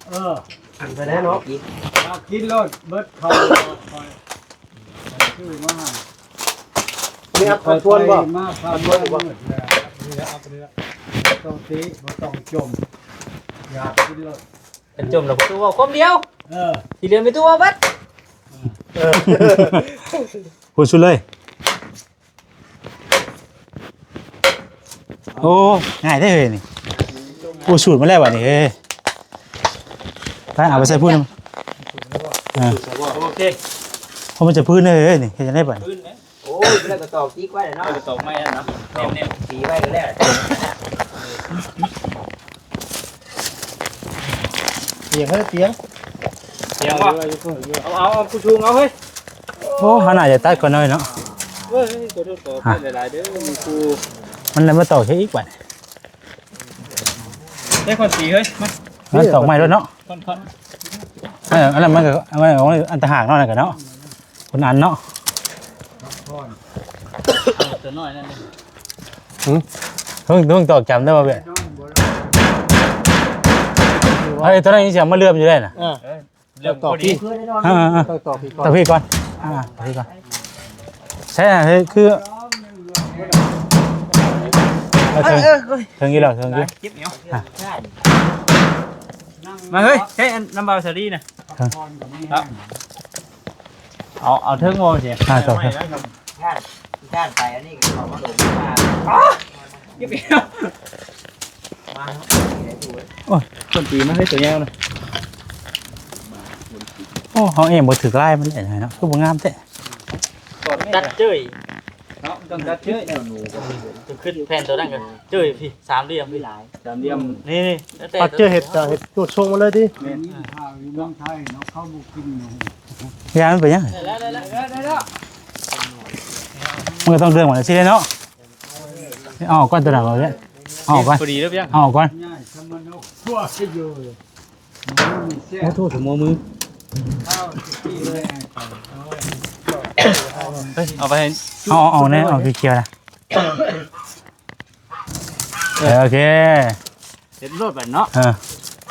ເອີ ອັນໄປແລ້ວເນາະ ກິນ ກິນໂລດ ເບິດເຂົ້າ ຂ້ອຍຊື້ມາໃຫ້. ນີ້ເອົາທວນບໍ່? ມາທວນບໍ່? ເອົາເຫຼືອ ເຫຼືອ ເອົາເຫຼືອ ບໍ່ຕ້ອງຕິ ບໍ່ຕ້ອງຈົ່ມ ຢາກກິນໂລດ. ຄັນຈົ່ມແລ້ວປະຕູເວົ້າຄວາມດຽວ ເອີ ທີ່ເຫຼືອມີຕູ້ເວົ້າເບິດ. ເອີ ພຸ້ນສຸດເລີຍ. ໂອ້ ງ່າຍເດ້ເຮີຍນີ້. ໂອ້ ສູດມາແລ້ວບັດນີ້ເຮີຍ. ໄປເອົາໄປໃສ່ພື້ນ. ເອີ ໂອເຄ ເພາະມັນຈະພື້ນເດີເຮີຍນີ້. ເຮັດຈັ່ງໃດບັດນີ້? ໂອ້ຍ ແລ້ວກໍຕອກຈິກໄວ້ແລ້ວເນາະ ແລ້ວກໍຕອກໄມ້ແລ້ວເນາະ ແນມໆ ຕີໄວ້ກໍແລ້ວ. ຕຽງເຮີຍ ຕຽງ ຕຽງບໍ່? ເອົາ ເອົາ ເອົາ ຜູ້ສູງເອົາເຮີຍ. ໂອ້ ເຮົາໜ້າຈະຕັດກ່ອນໜ້ອຍເນາະ. ເອີຍ ຂໍໂທດຂໍອະໄພຫຼາຍໆເດີ ມີຜູ້ ມັນໄດ້ມາຕອກເຮັດອີກບັດ. ໄດ້ຄອນຕີເຮີຍ ມາ ມັນຕອກໄມ້ໂລດເນາະ. ຄອນໆ ເອີ ອັນນັ້ນມັນກໍ ອັນນັ້ນອັນຕະຫາກເນາະ ນັ້ນກໍເນາະ ຄົນອັນເນາະ. ເອົາຕົວນ້ອຍນັ້ນເດ້. ຫຶ ເພິ່ງ ເພິ່ງຕອກຈຳໄດ້ບໍ່ເວີຍ? ເອີຍ ຕົວນັ້ນຍັງຊິເອົາມາເຫຼືອມຢູ່ເດ້ນະ. ເອີ ເອີ ເລື່ອງ ຕອກ ພໍດີ ທີ່ ເອີໆໆ ຕອກ ຕອກທີ່ກ່ອນ ຕອກທີ່ກ່ອນ ອ່າ ຕອກທີ່ກ່ອນ. ໃຊ່ ເຮີຍ ຄື ເອີ ເທິງ ເອີ ເທິງຢູ່ແລ້ວ ເທິງຢູ່. ເຈັບແອວ ອ່າ ມາເຮີຍ ໃຊ້ອັນນ້ຳເບົາສາລີນະ. ເອີ ເອົາ ເອົາເທິງບໍ່ຊິ ອ່າ ຕອກເທິງ. ຢ້ານ ຢ້ານໄປອັນນີ້ເຂົາມາລົງມາ. ເຈັບແອວ ມາເນາະ. ໂອ້ຍ ຄົນຕີມາເຮີຍ ຕົວຍາວນະ. ໂອ້ ເຮົາເອງບໍ່ຖືກລາຍມັນໄດ້ເນາະ ຄືບໍ່ງາມແທ້. ຕັດເຈີຍເນາະ ຕ້ອງຕັດເຈີຍ. ຈະຂຶ້ນແຜ່ນຕົວນັ້ນກໍເຈີຍພີ້ ສາມຫຼ່ຽມພີ້ ສາມຫຼ່ຽມ. ນີ້ໆ ຕັດເຈີຍ ເຮັດ ເຮັດໂຕຊົງມາເລີຍຕິ. ແມ່ນ ຖ້າຢູ່ເມືອງໄທເນາະ ເຂົາບໍ່ກິນເນາະ. ຢ່າມັນໄປຫຍັງ? ໄດ້ແລ້ວ ໄດ້ແລ້ວ ໄດ້ແລ້ວ. ມັນກໍຕ້ອງເລື່ອງມາຈັ່ງຊີ້ແຫຼະເນາະ. ເອົາອອກກ່ອນ ຕົວນັ້ນເອົາເລີຍ ເອົາອອກກ່ອນ ພໍດີແລ້ວ ເອົາອອກກ່ອນ. ໂອ້ໂຫ ຫົວມື ເອີຍ ເອົາໄປໃຫ້ ເອົາ ເອົາແນ່ ເອົາຂຽວໆນະ. ເອີ ໂອເຄ ເຮັດໂລດບັດເນາະ. ເອີ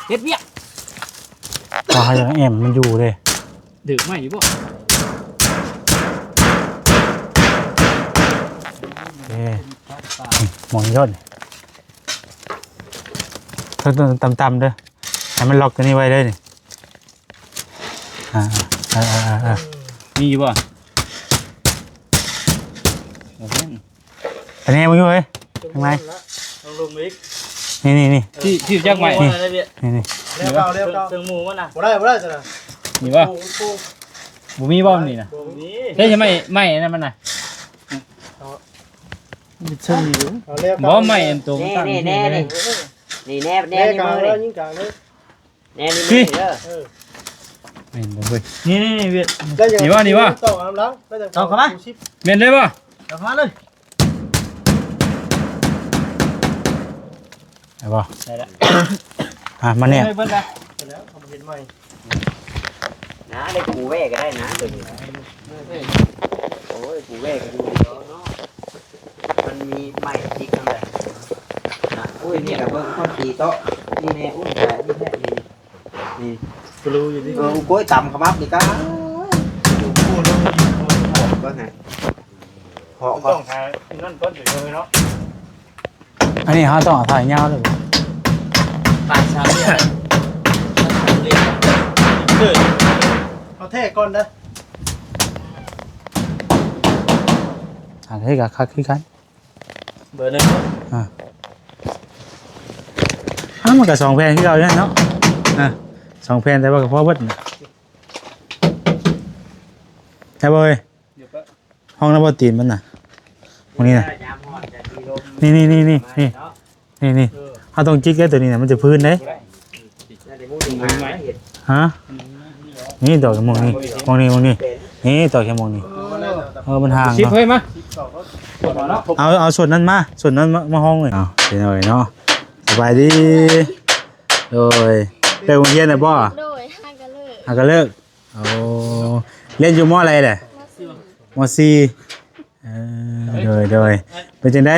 ເຮັດວຽກ ວ່າເຮົາຢາກໃຫ້ແອມມັນຢູ່ເດ້. ຖືກໄມ້ຢູ່ບໍ່? ເອີ ໝອນຍົນ ເທິງຕ່ຳໆເດີ ໃຫ້ມັນລັອກຕົວນີ້ໄວ້ເດີນີ້. ອ່າ ເອີໆໆ ມີຢູ່ບໍ່? ໂອເຄ ອັນນີ້ມັນຢູ່ເຮີຍ ຂ້າງໃນ ລົງລົງອີກ. ນີ້ໆໆ ທີ່ ທີ່ຈັກໄມ້ ນີ້ ນີ້ໆ ແລ້ວເອົາ ແລ້ວເອົາ ເທິງໝູມັນນະ ບໍ່ໄດ້ ບໍ່ໄດ້ຊັ້ນນະ. ມີບໍ່? ບໍ່ມີບໍ່ນີ້ນະ? ບໍ່ມີ. ໃຊ້ໄມ້ ໄມ້ອັນນັ້ນມັນນະ ເຊິ່ງນີ້ ເອົາແລ້ວ ບໍ່ ໄມ້ອັນໂຕມັນຕັ້ງ ນີ້ ນີ້ ນີ້ ນີ້ ນີ້ແນບ ແນບ ແນບ ນີ້ມືນີ້ ຍິງກາງເລີຍ. ແນມນີ້ເດີ ເອີ ແມ່ນບໍ່ເວີຍ? ນີ້ ນີ້ ນີ້ ນີ້ ນີ້ບໍ່? ນີ້ບໍ່? ຕ້ອງເອົານຳຫຼັງ ຕ້ອງເຂົ້າມາ ແມ່ນເລີຍບໍ່? ເຂົ້າມາເລີຍ ໄດ້ບໍ່? ໄດ້ແລ້ວ ອ່ະ ມາແນມ ເບິ່ງນະ ແລ້ວເຂົາເຮັດໃໝ່ນະ ໄດ້ປູແວ່ກໍໄດ້ນະ ໂອ້ຍ ປູແວ່ກໍຢູ່ເນາະ. ມັນມີໄມ້ຈິກນຳໃດນະ. ໂອ້ຍ ນີ້ລະເບິ່ງຄົນຕີເຕາະ ນີ້ແນ່ ໂອ້ຍ ແທ້ນີ້ແທ້ ນີ້ ນີ້ ກະຮູ້ຢູ່ນີ້. ເອີ ໂອ້ຍ ຕຳຂະບັບນີ້ກະ ເພາະກ່ອນ ຕ້ອງຫານັ້ນກ່ອນ ເນາະ. ອັນນີ້ເຮົາຕ້ອງເອົາຖ່າຍຍາວເລີຍ ປາດສາມຫຼ່ຽມ ເອີ ເອົາແທ້ກ່ອນເດີ ອັນນີ້ກະຄັກຄືກັນ. ເບີໜຶ່ງ ອ່າ ອ່າ ມັນກໍສອງແຜ່ນຄືເກົ່າຢູ່ນັ້ນເນາະ ອ່າ ສອງແຜ່ນ ແຕ່ວ່າກໍພໍເບິດນະ ໄດ້ບໍ່ເອີຍ? ຫ້ອງນ້ຳບໍ່ຕີນມັນນະ ໝ່ອງນີ້ນະ ນີ້ໆໆໆ ນີ້ໆ ເຮົາຕ້ອງຈິກໄດ້ຕົວນີ້ນະ ມັນຈະພື້ນເດ້. ຮະ ນີ້ຕອກຈາກໝ່ອງນີ້ ໝ່ອງນີ້ ໝ່ອງນີ້ ນີ້ຕອກຈາກໝ່ອງນີ້ ເອີ ມັນຫ່າງເນາະ. ເອີຍ ມາ ເອົາ ເອົາສ່ວນນັ້ນມາ ສ່ວນນັ້ນມາ ມາຫ້ອງເລີຍ. ເອົາ ເປັນຫຍັງເນາະ ສະບາຍດີ ໂດຍ ໄປໂຮງຮຽນແລ້ວບໍ່? ໂດຍ ຫາກໍເລີກ ຫາກໍເລີກ. ໂອ້ ຮຽນຢູ່ ມໍ ໃດແຫຼະ? ມໍສີ່ ມໍສີ່ ເອີ ໂດຍ ໂດຍ ເປັນຈັ່ງໃດ?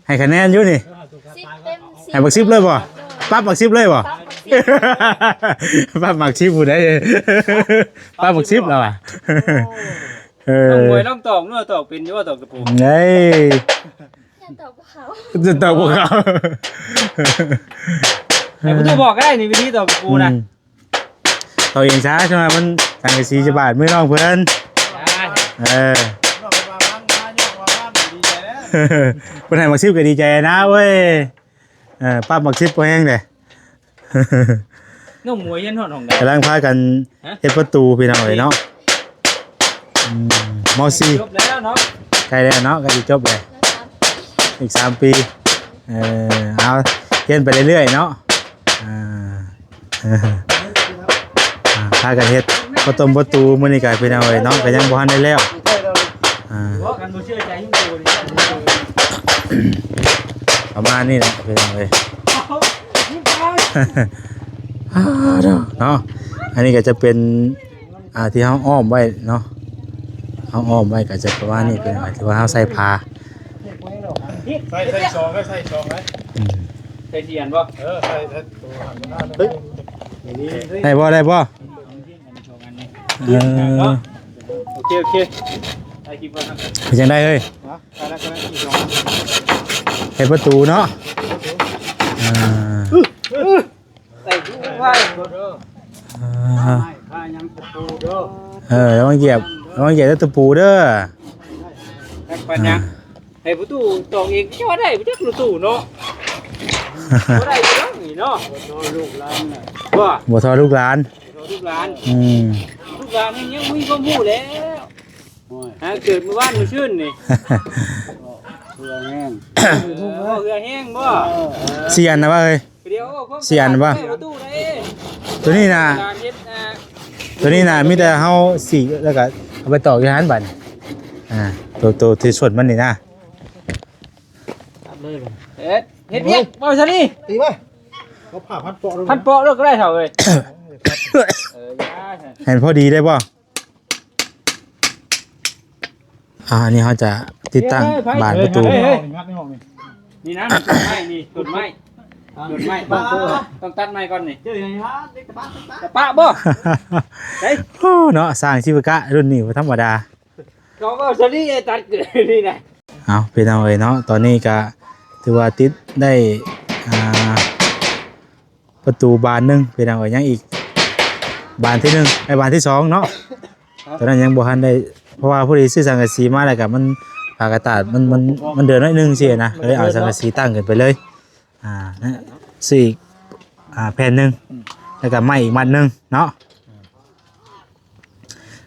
ໃຫ້ຄະແນນຢູ່ນີ້ ສິບເຕັມສິບ ໃຫ້ບັກສິບເລີຍບໍ່? ໂດຍ ປັບໝາກສິບເລີຍບໍ່? ປັບໝາກສິບ ປັບໝາກສິບຜູ້ໃດ ປັບໝາກສິບແລ້ວວ່າ ເອີ ນ້ອງມວຍລອງຕອກເນາະ ຕອກເປັນຢູ່ບໍ່ ຕອກຕະປູ? ເອີຍ ຕອກບໍ່ເຂົ້າ ຕອກບໍ່ເຂົ້າ ໃຫ້ຜູ້ຕູ້ບອກກໍໄດ້ນີ້ ວິທີຕອກຕະປູນະ ອືມ ເອົາເອງຊະ ສ່ວນມັນສັງກະສີຈະບາດມືນ້ອງເພິ່ນ ເອີ ເພິ່ນໃຫ້ໝາກສິບກໍດີໃຈນະເວີຍ ເອີ ປັບໝາກສິບພໍແຮງເດ້ ນ້ອງມວຍຮຽນຮອດຫ້ອງໃດ? ກຳລັງພາກັນ ຮະ? ເຮັດປະຕູພີ່ນ້ອງເອີຍເນາະ ອືມ ມໍສີ່ ຈົບແລ້ວເນາະ ໃກ້ແລ້ວເນາະ ໃກ້ຊິຈົບແລ້ວ ອີກສາມປີ ເອີ ເອົາ ຮຽນໄປເລື້ອຍໆເນາະ ອ່າ ອ່າ ພາກັນເຮັດປະຕົມປະຕູມື້ນີ້ກໍພີ່ນ້ອງເອີຍເນາະ ກໍຍັງບໍ່ທັນໄດ້ແລ້ວ ອ່າ ປະມານນີ້ແຫຼະພີ່ນ້ອງເອີຍ ອ່າ ເນາະ ອັນນີ້ກໍຈະເປັນ ອ່າ ທີ່ເຮົາອ້ອມໄວ້ເນາະ ເຮົາອ້ອມໄວ້ກໍຈະປະມານນີ້ ເປັນທີ່ວ່າເຮົາໃສ່ຜ້າ ໃສ່ ໃສ່ສອງ ໃສ່ສອງ ອືມ ໃສ່ສ່ຽນບໍ່? ເອີ ໃສ່ ໃສ່ໂຕຫັ້ນນະ ເຮີ້ຍ ໄດ້ບໍ່ ໄດ້ບໍ່? ເອີ ໂອເຄ ໂອເຄ ໄດ້ຄລິບແລ້ວນະ ເປັນຈັ່ງໃດເຮີ້ຍ? ຮະ? ໄດ້ແລ້ວ ໄດ້ແລ້ວ ເຮັດປະຕູເນາະ ອ່າ ໃສ່ຢູ່ໄວ້ ອ່າ ຂ້າຍັງຕະປູເດີ ເອີ ລະວັງຢຽບ ລະວັງຢຽບຕະປູເດີ ແພັກປັນຍັງ ອ່າ ໃຫ້ປະຕູຕອກເອງ ເຈົ້າວ່າໄດ້ບໍ່ຈັກປະຕູເນາະ ບໍ່ໄດ້ຢູ່ດອກນີ້ເນາະ ບໍ່ທໍ່ລູກຫຼານນະ ບໍ່ ບໍ່ທໍ່ລູກຫຼານ ບໍ່ທໍ່ລູກຫຼານ ອືມ ລູກຫຼານນີ້ຍັງບໍ່ມີຄວາມຮູ້ແລ້ວ ໂອ້ຍ ຫາເກີດມື້ວານມື້ຊືນນີ້ ເຫື່ອແຮງ ເອີ ເຫື່ອແຮງບໍ່ ເອີ ເສຍນະວ່າເອີຍ ດຽວ ເສຍນະບໍ່ ປະຕູໄດ້ ໂຕນີ້ນະ ການເຮັດນະ ໂຕນີ້ນະ ມີແຕ່ເຮົາສີກ ແລ້ວກໍເອົາໄປຕອກຢູ່ຫັ້ນບັດນີ້ ອ່າ ໂຕ ໂຕທີ່ສົດມັນນີ້ນະ ຕັດເລີຍ ເຮັດ ເຮັດວຽກ ເວົ້າຊະນີ້ ຕີມາ ເອົາຜ້າພັນເປາະລົງ ພັນເປາະໂລດກໍໄດ້ເຖົ້າເອີຍ ເອີ ຢ່າ ໃຫ້ພໍດີໄດ້ບໍ່? ອ່າ ອັນນີ້ເຮົາຈະຕິດຕັ້ງບານປະຕູ ເຮີ້ຍ ເຮີ້ຍ ເຮີ້ຍ ນີ້ນະ ຕົ້ນໄມ້ນີ້ ຕົ້ນໄມ້ ຕົ້ນໄມ້ ຕ້ອງຕັດໄມ້ກ່ອນນີ້ ຈະປະບໍ່? ໂອ້ ເນາະ ຊ່າງຊີວະກະລຸ້ນນີ້ບໍ່ທຳມະດາ ເຂົາເວົ້າຊະນີ້ ຕັດເກີດນີ້ນະ ເອົາ ພີ່ນ້ອງເອີຍເນາະ ຕອນນີ້ກະຖືວ່າຕິດໄດ້ ອ່າ ປະຕູບານໜຶ່ງ ພີ່ນ້ອງເອີຍ ຍັງອີກບານທີໜຶ່ງ ໄອ້ ບານທີສອງເນາະ ຕອນນັ້ນຍັງບໍ່ທັນໄດ້ ເພາະວ່າພໍດີຊື້ສັງກະສີມາ ແລ້ວກໍມັນ ຝາກະຕາດມັນ ມັນ ມັນເດີນໜ້ອຍໜຶ່ງຊີ້ນະ ກໍເລີຍເອົາສັງກະສີຕັ້ງຂຶ້ນໄປເລີຍ ອ່າ ນະ ຊື້ອີກ ອ່າ ແຜ່ນໜຶ່ງ ແລ້ວກໍໄມ້ອີກມັດໜຶ່ງເນາະ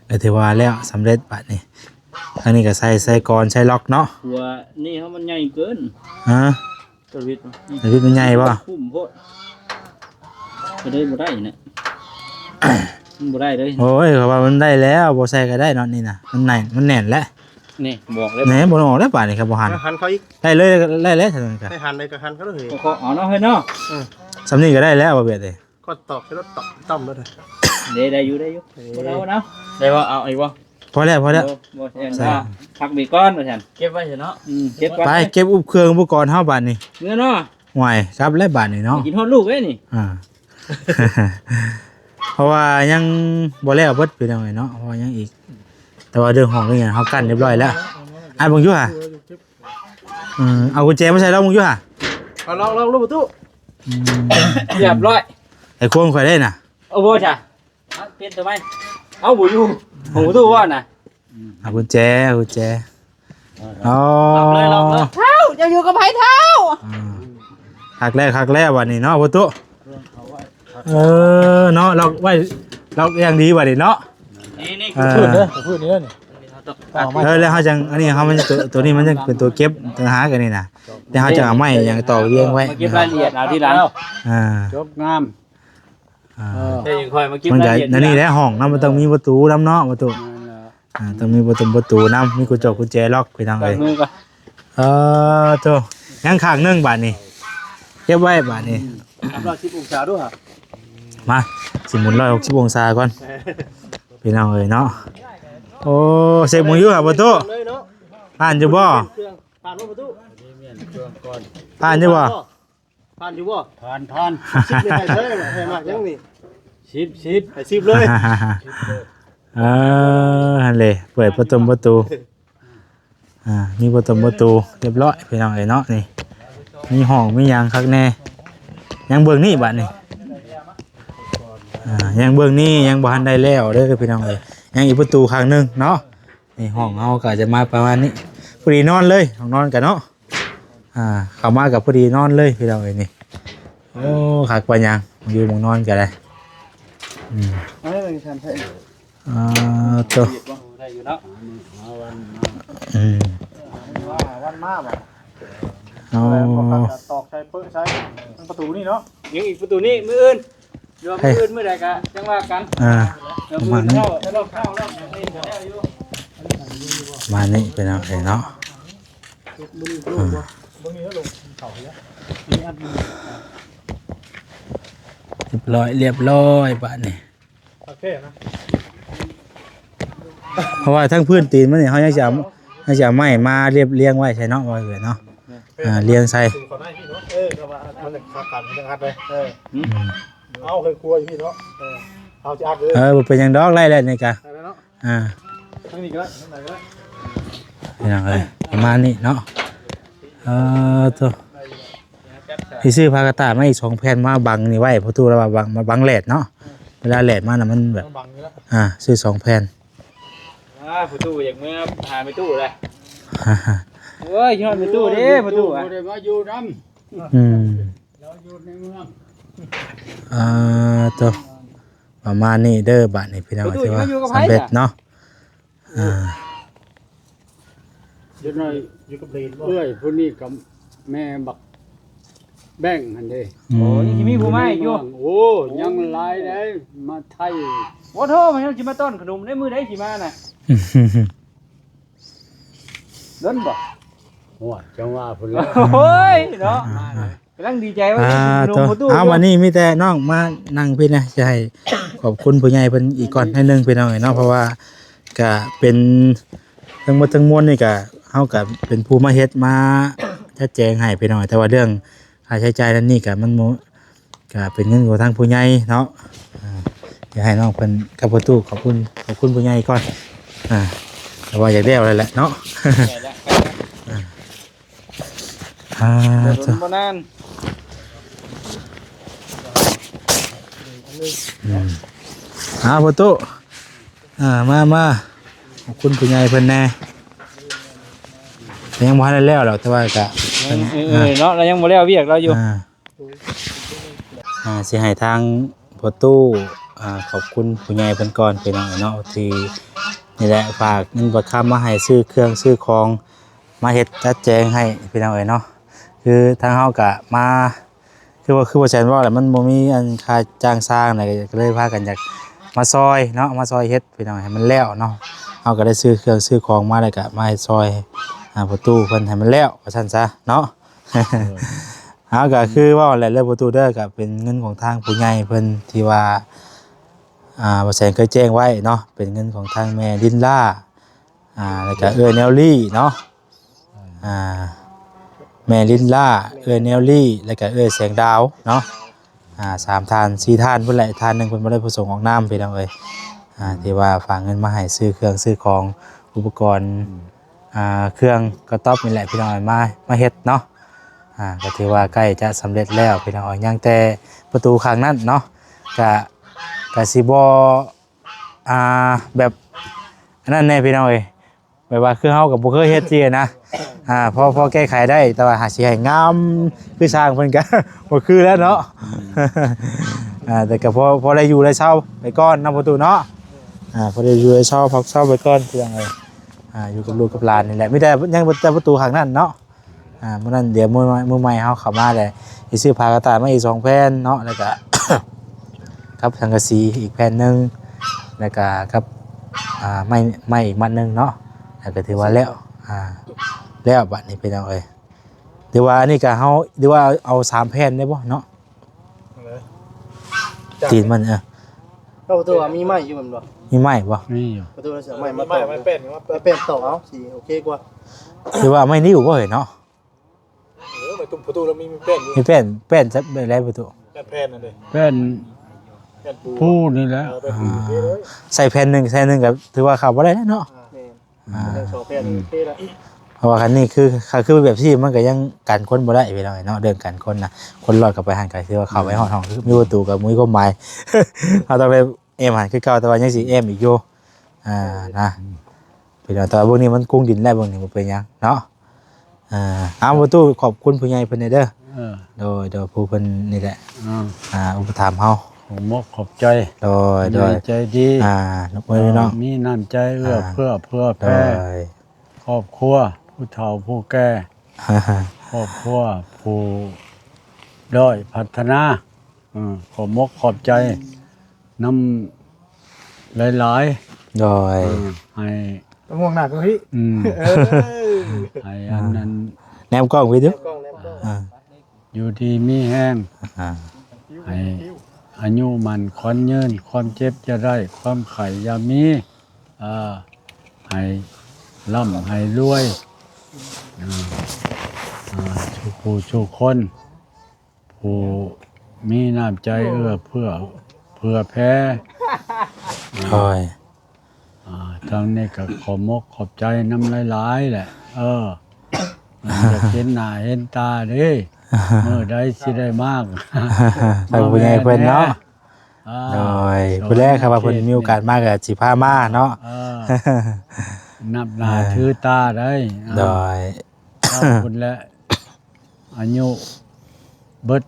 ກໍຖືວ່າແລ້ວສຳເລັດບາດນີ້ ທາງນີ້ກໍໃສ່ ໃສ່ກອນ ໃສ່ລັອກເນາະ ຫົວນີ້ເຮົາມັນໃຫຍ່ເກີນ ຮະ? ຕະວິດ ຕະວິດມັນໃຫຍ່ບໍ່? ຄຸ້ມໂພດ ກໍເລີຍບໍ່ໄດ້ນະ ມັນບໍ່ໄດ້ເລີຍ ໂອ້ຍ ເຂົາວ່າມັນໄດ້ແລ້ວ ບໍ່ໃສ່ກໍໄດ້ເນາະ ນີ້ນະ ມັນແໜ້ນ ມັນແໜ້ນແລ້ວ ນີ້ບອກເລີຍ ແໜ້ນບໍ່ອອກແລ້ວບາດນີ້ ຄັນບໍ່ຫັນ ຫັນເຂົາອີກ ໄດ້ເລີຍ ໄດ້ແລ້ວ ເທົ່ານັ້ນກໍ ໃຫ້ຫັນໄດ້ກໍຫັນເຂົາເລີຍ ເຂົາເອົາເນາະ ເຮີ້ຍເນາະ ເອີ ສ່ຳນີ້ກໍໄດ້ແລ້ວ ບໍ່ເບດເດ້ ກໍຕອກໃສ່ລົດຕອກຕ້ອມໂລດ ເດ້ ໄດ້ຢູ່ ໄດ້ຢູ່ ເອີ ບໍ່ໄດ້ເອົາ ບໍ່ໄດ້ເອົາ ໄດ້ບໍ່? ເອົາອີກບໍ່? ພໍແລ້ວ ພໍແລ້ວ ບໍ່ ບໍ່ ໃສ່ ພັກເບຣກກ່ອນວ່າຊັ້ນ ເກັບໄວ້ເນາະ ອືມ ເກັບກ່ອນ ໄປເກັບອຸບເຄື່ອງອຸປະກອນເຮົາບາດນີ້ ເມືອເນາະ ຫວຍ ກັບແລ້ວບາດນີ້ເນາະ ກິນຮອດລູກເດ້ນີ້ ອ່າ ເພາະວ່າຍັງບໍ່ແລ້ວເບິດ ພີ່ນ້ອງເອີຍເນາະ ເພາະວ່າຍັງອີກ ແຕ່ວ່າເລື່ອງຫ້ອງເລື່ອງຫຍັງເຮົາກັ້ນຮຽບຮ້ອຍແລ້ວ ອ້າຍເບິ່ງຢູ່ຫາ ເອີ ເອົາກຸນແຈມາໃສ່ລອງເບິ່ງຢູ່ຫາ ເອົາລອງ ລອງດູປະຕູ ອືມ ຮຽບຮ້ອຍ ໄອ້ຄວາງຂ້ອຍເດ້ນະ ເອົາບໍ່ຈ້ະ ເອົາ ປ່ຽນຕົວໃໝ່ ເອົາ ບໍ່ຢູ່ ຂອງປະຕູບໍ່ນະ ເອົາກຸນແຈ ເອົາກຸນແຈ ອໍ ລັອກເລີຍ ລັອກເລີຍ ເຖົ້າ ເຈົ້າຢູ່ກັບໃຜເຖົ້າ ອ່າ ຄັກແລ້ວ ຄັກແລ້ວບັດນີ້ເນາະ ປະຕູ ເອີ ເນາະ ລັອກໄວ້ ລັອກຢ່າງດີບັດນີ້ເນາະ ນີ້ ນີ້ ອ່າ ພື້ນເດີ ພື້ນນີ້ເດີ ນີ້ ເອີ ແລ້ວເຮົາຈັ່ງ ອັນນີ້ເຮົາ ມັນ ຕົວ ຕົວນີ້ມັນຍັງເປັນຕົວເກັບຕ່າງຫາກ ອັນນີ້ນະ ແລ້ວເຮົາຈັ່ງເອົາໄມ້ຫຍັງຕອກລຽງໄວ້ ມາເກັບລາຍລະອຽດເອົາທີຫຼັງ ອ່າ ຈົບງາມ ອ່າ ເອີ ຄ່ອຍມາເກັບລາຍລະອຽດ ມັນກໍແນວນີ້ແຫຼະ ຫ້ອງນຳມັນຕ້ອງມີປະຕູນຳເນາະ ປະຕູ ແມ່ນແລ້ວ ອ່າ ຕ້ອງມີປະຕົມປະຕູນຳ ມີກຸນຈົກກຸນແຈລັອກ ພີ່ນ້ອງເອີຍ ເອີ ໂທ້ ຍັງຂ້າງໜຶ່ງບາດນີ້ ເກັບໄວ້ບາດນີ້ ສາມຮ້ອຍສິບອົງສາດູຫະ ມາ ຊິໝູນຮ້ອຍຫົກສິບອົງສາກ່ອນ ພີ່ນ້ອງເອີຍເນາະ ໂອ້ ເຊັກເບິ່ງຢູ່ຫະປະຕູ ຜ່ານຢູ່ບໍ່? ຜ່ານບໍ່ປະຕູ? ຜ່ານຢູ່ບໍ່? ຜ່ານຢູ່ບໍ່? ຜ່ານ ຜ່ານ. ສິບນີ້ໃຫ້ເທົ່າໃດ? ໃຫ້ມາກຫຍັງນີ້? ສິບ ສິບ ໃຫ້ສິບເລີຍ. ເອີ ຫັ້ນເລີຍ ເປີດປະຕົງປະຕູ. ອ່າ ມີປະຕົງປະຕູຮຽບຮ້ອຍ ພີ່ນ້ອງເອີຍເນາະ. ນີ້ ມີຫ້ອງ ມີຫຍັງຄັກແນ່. ຍັງເບື້ອງນີ້ບາດນີ້ ອ່າ ຍັງເບື້ອງນີ້ ຍັງບໍ່ທັນໄດ້ແລ້ວເດີ ພີ່ນ້ອງເອີຍ. ຍັງອີກປະຕູຂ້າງໜຶ່ງເນາະ. ນີ້ ຫ້ອງເຮົາກໍຈະມາປະມານນີ້ ພໍດີນອນເລີຍ ຫ້ອງນອນກໍເນາະ. ອ່າ ເຂົ້າມາກໍພໍດີນອນເລີຍ ພີ່ນ້ອງເອີຍ. ນີ້ ໂອ້ ຄັກປານຫຍັງ ຢູ່ໝ່ອງນອນກໍໄດ້. ອືມ ເອີ ທັນໄດ້. ອ່າ ໂຕ ໄດ້ຢູ່ເນາະ. ອືມ ວ່າວັນມາບໍ່? ອໍ ຕອກໃສ່ເປີະໃສ່ປະຕູນີ້ເນາະ. ຍັງອີກປະຕູນີ້ ມື້ອື່ນ ຫຼືວ່າມື້ອື່ນມື້ໃດກະຈັ່ງວ່າກັນ. ອ່າ ປະມານນີ້ ປະມານນີ້ ພີ່ນ້ອງເອີຍເນາະ. ອ່າ ຮຽບຮ້ອຍ ຮຽບຮ້ອຍບາດນີ້. ໂອເຄນະ ເພາະວ່າທັງພື້ນຕີນມັນນີ້ ເຮົາຍັງຊິເອົາ ຍັງຊິເອົາໄມ້ມາລຽບລຽງໄວ້ໃສ່ເນາະ ວ່າເອີຍເນາະ. ອ່າ ລຽງໃສ່ ເອີ ກໍວ່າມັນຄັກກັນ ມັນຄັກເລີຍ. ເອີ ອືມ ເອົາເຮືອນຄົວຢູ່ພີ້ເນາະ. ເອີ ເຮົາຊິອັດເລີຍ. ເອີ ບໍ່ເປັນຫຍັງດອກ ໄດ້ແລ້ວນີ້ກະ ໄດ້ແລ້ວເນາະ. ອ່າ ທາງນີ້ກໍໄດ້ ທາງໃດກໍໄດ້ ພີ່ນ້ອງເອີຍ ປະມານນີ້ເນາະ. ເອີ ໂຕ ຊິຊື້ຜ້າກະຕ່າຍມາອີກສອງແຜ່ນ ມາບັງນີ້ໄວ້ ພໍ່ຕູ້ລາວວ່າບັງ ມາບັງແດດເນາະ. ເວລາແດດມານະ ມັນແບບ ອ່າ ຊື້ສອງແຜ່ນ. ອ່າ ພໍ່ຕູ້ຢາກເມືອຫາແມ່ຕູ້ແຫຼະ. ໂອ້ຍ ຍອດແມ່ຕູ້ເດ້ ພໍ່ຕູ້ ບໍ່ໄດ້ມາຢູ່ນຳ. ອືມ ລາວຢູ່ໃນເມືອງ. ອ່າ ໂຕ ປະມານນີ້ເດີ ບາດນີ້ພີ່ນ້ອງ ຖືວ່າສຳເລັດເນາະ. ອ່າ ຢູ່ໃນ ຢູ່ກັບເລນບໍ່? ເອື້ອຍຜູ້ນີ້ກັບແມ່ບັກແບງຫັ້ນເດ້. ອືມ ໂອ້ ຍັງຊິມີຜູ້ມາອີກຢູ່. ໂອ້ ຍັງຫຼາຍເດ້ ມາໄທ. ໂອ້ໂທ ມັນຍັງຊິມາຕ້ອນຂະໜົມໃນມື້ໃດຊິມານະ. ດົນບໍ່? ໂອ້ຍ ຈັ່ງວ່າພຸ້ນແຫຼະ. ໂອ້ຍເນາະ ອ່າ ກຳລັງດີໃຈວ່າ ອ່າ ຈະເປັນຂະໜົມ ໂຕ ປະຕູ. ເອົາ ວັນນີ້ມີແຕ່ນ້ອງມານັ່ງພີ້ນະ ຈະໃຫ້ຂອບຄຸນຜູ້ໃຫຍ່ເພິ່ນອີກກ່ອນໜ້ອຍໜຶ່ງ ພີ່ນ້ອງເອີຍເນາະ. ເພາະວ່າກະເປັນ ທັງໝົດທັງມວນນີ້ກະ ເຮົາກະເປັນຜູ້ມາເຮັດ ມາຈັດແຈງໃຫ້ ພີ່ນ້ອງ. ແຕ່ວ່າເລື່ອງຄ່າໃຊ້ຈ່າຍນັ້ນນີ້ກະ ມັນບໍ່ ກະເປັນເງິນຂອງທາງຜູ້ໃຫຍ່ເນາະ. ອ່າ ຢາກໃຫ້ນ້ອງເພິ່ນກັບພໍ່ຕູ້ຂອບຄຸນ ຂອບຄຸນຜູ້ໃຫຍ່ກ່ອນ. ອ່າ ແຕ່ວ່າຢາກແລ້ວແລ້ວແຫຼະເນາະ. ອ່າ ອ່າ ບໍ່ດົນບໍ່ນານ. ອືມ ອ່າ ພໍ່ຕູ້ ອ່າ ມາ ມາ ຂອບຄຸນຜູ້ໃຫຍ່ເພິ່ນແດ່. ຍັງບໍ່ທັນໄດ້ແລ້ວດອກ ແຕ່ວ່າກະ ເອີ ເອີ ເອີ ເນາະ ລາວຍັງບໍ່ແລ້ວວຽກລາວຢູ່. ອ່າ ອ່າ ຊິໃຫ້ທາງພໍ່ຕູ້ ອ່າ ຂອບຄຸນຜູ້ໃຫຍ່ເພິ່ນກ່ອນ ພີ່ນ້ອງເນາະ ທີ່ນີ້ແຫຼະ ຝາກເງິນຝາກຄຳມາໃຫ້ຊື້ເຄື່ອງຊື້ຂອງ ມາເຮັດຈັດແຈງໃຫ້ ພີ່ນ້ອງເອີຍເນາະ. ຄືທາງເຮົາກະມາ ຄືວ່າ ຄືບໍ່ແຊນເວົ້າແຫຼະ ມັນບໍ່ມີອັນຄ່າຈ້າງຊ່າງໃດ ກໍເລີຍພາກັນຢາກມາຊ່ອຍເນາະ ມາຊ່ອຍເຮັດ ພີ່ນ້ອງ ໃຫ້ມັນແລ້ວເນາະ. ເຮົາກໍໄດ້ຊື້ເຄື່ອງຊື້ຂອງມາ ແລ້ວກໍມາເຮັດຊ່ອຍ ອ່າ ພໍ່ຕູ້ເພິ່ນໃຫ້ມັນແລ້ວ ວ່າຊັ້ນຊະເນາະ. ເຮົາກໍຄືເວົ້າແຫຼະ ເລື່ອງພໍ່ຕູ້ເດີ ກໍເປັນເງິນຂອງທາງຜູ້ໃຫຍ່ເພິ່ນທີ່ວ່າ ອ່າ ບໍ່ແຊນເຄີຍແຈ້ງໄວ້ເນາະ ເປັນເງິນຂອງທາງແມ່ລິນລາ ອ່າ ແລ້ວກະເອື້ອຍແນວລີເນາະ. ອ່າ ແມ່ລິນລາ ເອື້ອຍແນວລີ ແລ້ວກະເອື້ອຍແສງດາວເນາະ. ອ່າ ສາມທ່ານ ສີ່ທ່ານພຸ້ນແຫຼະ ທ່ານໜຶ່ງເພິ່ນບໍ່ໄດ້ປະສົງອອກນາມ ພີ່ນ້ອງເອີຍ. ອ່າ ທີ່ວ່າຝາກເງິນມາໃຫ້ຊື້ເຄື່ອງຊື້ຂອງ ອຸປະກອນ ອ່າ ເຄື່ອງກະຕ໊ອບນີ້ແຫຼະ ພີ່ນ້ອງເອີຍ ມາ ມາເຮັດເນາະ. ອ່າ ກໍຖືວ່າໃກ້ຈະສຳເລັດແລ້ວ ພີ່ນ້ອງເອີຍ ຍັງແຕ່ປະຕູຂ້າງນັ້ນເນາະ. ກະ ກະຊິບໍ່ ອ່າ ແບບອັນນັ້ນແດ່ ພີ່ນ້ອງເອີຍ ແບບວ່າຄືເຮົາກໍບໍ່ເຄີຍເຮັດຊີ້ນະ. ອ່າ ພໍ ພໍແກ້ໄຂໄດ້ ແຕ່ວ່າຫາຊິໃຫ້ງາມຄືຊ່າງເພິ່ນກໍບໍ່ຄືແລ້ວເນາະ. ອ່າ ແຕ່ກໍພໍ ພໍໄດ້ຢູ່ໄດ້ເຊົາໄປກ່ອນເນາະ ປະຕູເນາະ. ອ່າ ພໍໄດ້ຢູ່ໄດ້ເຊົາ ພັກເຊົາໄປກ່ອນ ພີ່ນ້ອງເອີຍ. ອ່າ ຢູ່ກັບລູກກັບຫຼານນີ້ແຫຼະ ມີແຕ່ ຍັງແຕ່ປະຕູຂ້າງນັ້ນເນາະ. ອ່າ ມື້ນັ້ນ ດຽວມື້ໃໝ່ ມື້ໃໝ່ເຮົາເຂົ້າມາແລ້ວ ຊິຊື້ຜ້າກະຕ່າຍມາອີກສອງແຜ່ນເນາະ ແລ້ວກະ ກັບສັງກະສີອີກແຜ່ນໜຶ່ງ ແລ້ວກະກັບ ອ່າ ໄມ້ ໄມ້ອີກມັດໜຶ່ງເນາະ. ແລ້ວກະຖືວ່າແລ້ວ ອ່າ ແລ້ວບາດນີ້ ພີ່ນ້ອງເອີຍ. ຫຼືວ່າອັນນີ້ກະເຮົາ ຫຼືວ່າເອົາສາມແຜ່ນໄດ້ບໍ່ເນາະ? ຕີນມັນ ເອີ ເຈົ້າປະຕູວ່າມີໄມ້ຢູ່ແມ່ນບໍ່? ມີໄມ້ບໍ່? ມີຢູ່ ປະຕູເອົາໄມ້ມາຕອກ ມີໄມ້ ໄມ້ແປ້ນ ໄມ້ແປ້ນຕອກເອົາ ຊິໂອເຄກວ່າ. ຫຼືວ່າໄມ້ນິ້ວບໍ່ເຫັນເນາະ? ເອີ ໄມ້ ຕຸ້ມປະຕູລະມີ ມີແປ້ນຢູ່ ມີແປ້ນ ແປ້ນຈັກແບບໃດປະຕູ? ແປ້ນ ແປ້ນນັ້ນເດ້ ແປ້ນ ແປ້ນປູ ປູນີ້ແຫຼະ ເອີ ແປ້ນປູ ອ່າ ເດ້ເລີຍ ໃສ່ແຜ່ນໜຶ່ງ ໃສ່ໜຶ່ງກໍຖືວ່າເຂົ້າບໍ່ໄດ້ແລ້ວເນາະ ອ່າ ແມ່ນ ອ່າ ໜຶ່ງສອງແຜ່ນ ອືມ ໂອເຄລະ ເພາະວ່າຄັນນີ້ຄື ຄັນຄືແບບນີ້ມັນກໍຍັງກັນຄົນບໍ່ໄດ້ພີ່ນ້ອງເນາະ ເລື່ອງກັນຄົນນະ ຄົນລອດເຂົ້າໄປຫັ້ນກໍຖືວ່າເຂົ້າໄປຮອດຫ້ອງ ອືມ ມີປະຕູກໍບໍ່ມີຄວາມໝາຍ ເຮົາຕ້ອງໄດ້ ແອ້ມຫັ້ນຄືເກົ່າ ແຕ່ວ່າຍັງຊິແອ້ມອີກຢູ່ ອ່າ ນະ ອືມ ພີ່ນ້ອງ ແຕ່ວ່າເບິ່ງນີ້ມັນກຸງດິນແລ້ວ ເບິ່ງນີ້ບໍ່ເປັນຫຍັງເນາະ ອ່າ ເອົາ ປະຕູ ຂອບຄຸນຜູ້ໃຫຍ່ເພິ່ນແດ່ເດີ ເອີ ໂດຍ ໂດຍ ຜູ້ເພິ່ນນີ້ແຫຼະ ອ່າ ອຸປະຖຳເຮົາ ຂອບອົກຂອບໃຈ ໂດຍ ໂດຍ ໃຈດີ ອ່າ ນະ ພີ່ນ້ອງ ມີນ້ຳໃຈເອື້ອ ອ່າ ເຟື້ອເຜື່ອແຜ່ ໂດຍ ຄອບຄົວ ຜູ້ເຖົ້າຜູ້ແກ່ ຄອບຄົວຜູ້ດ້ອຍພັດທະນາ ເອີ ຂອບອົກຂອບໃຈນຳຫຼາຍໆ ໂດຍ ເອີ ໃຫ້ ຕ້ອງຫ່ວງໜ້າກະພີ ອືມ ເອີ ໃຫ້ອັນນັ້ນ ແນມກ້ອງໄປດູ ແນມກ້ອງ ແນມກ້ອງ ອ່າ ຢູ່ດີມີແຮງ ອ່າ ໃຫ້ອາຍຸໝັ້ນຂວັນຍືນ ຄວາມເຈັບຢ່າໄດ້ ຄວາມໄຂ້ຢ່າມີ ເອີ ໃຫ້ລ່ຳໃຫ້ລວຍ ເອີ ເອີ ສູ່ຜູ້ສູ່ຄົນ ຜູ້ມີນ້ຳໃຈເອື້ອເຟື້ອເຜື່ອແຜ່ ໂດຍ ອ່າ ທາງນີ້ກໍຂອບອົກຂອບໃຈນຳຫຼາຍໆແຫຼະ ເອີ ຢາກເຫັນໜ້າເຫັນຕາເດ້ ມື້ໃດຊິໄດ້ມາ ທາງຜູ້ໃຫຍ່ເພິ່ນເນາະ ອ່າ ໂດຍ ສອນ ຜູ້ແລກ ຄັນວ່າເພິ່ນມີໂອກາດມາກໍຊິພາມາເນາະ ເອີ ນັບໜ້າ ອ່າ ຖືຕາໄດ້ ໂດຍ ເອົາ ພຸ້ນແຫຼະ ອາຍຸເບິດ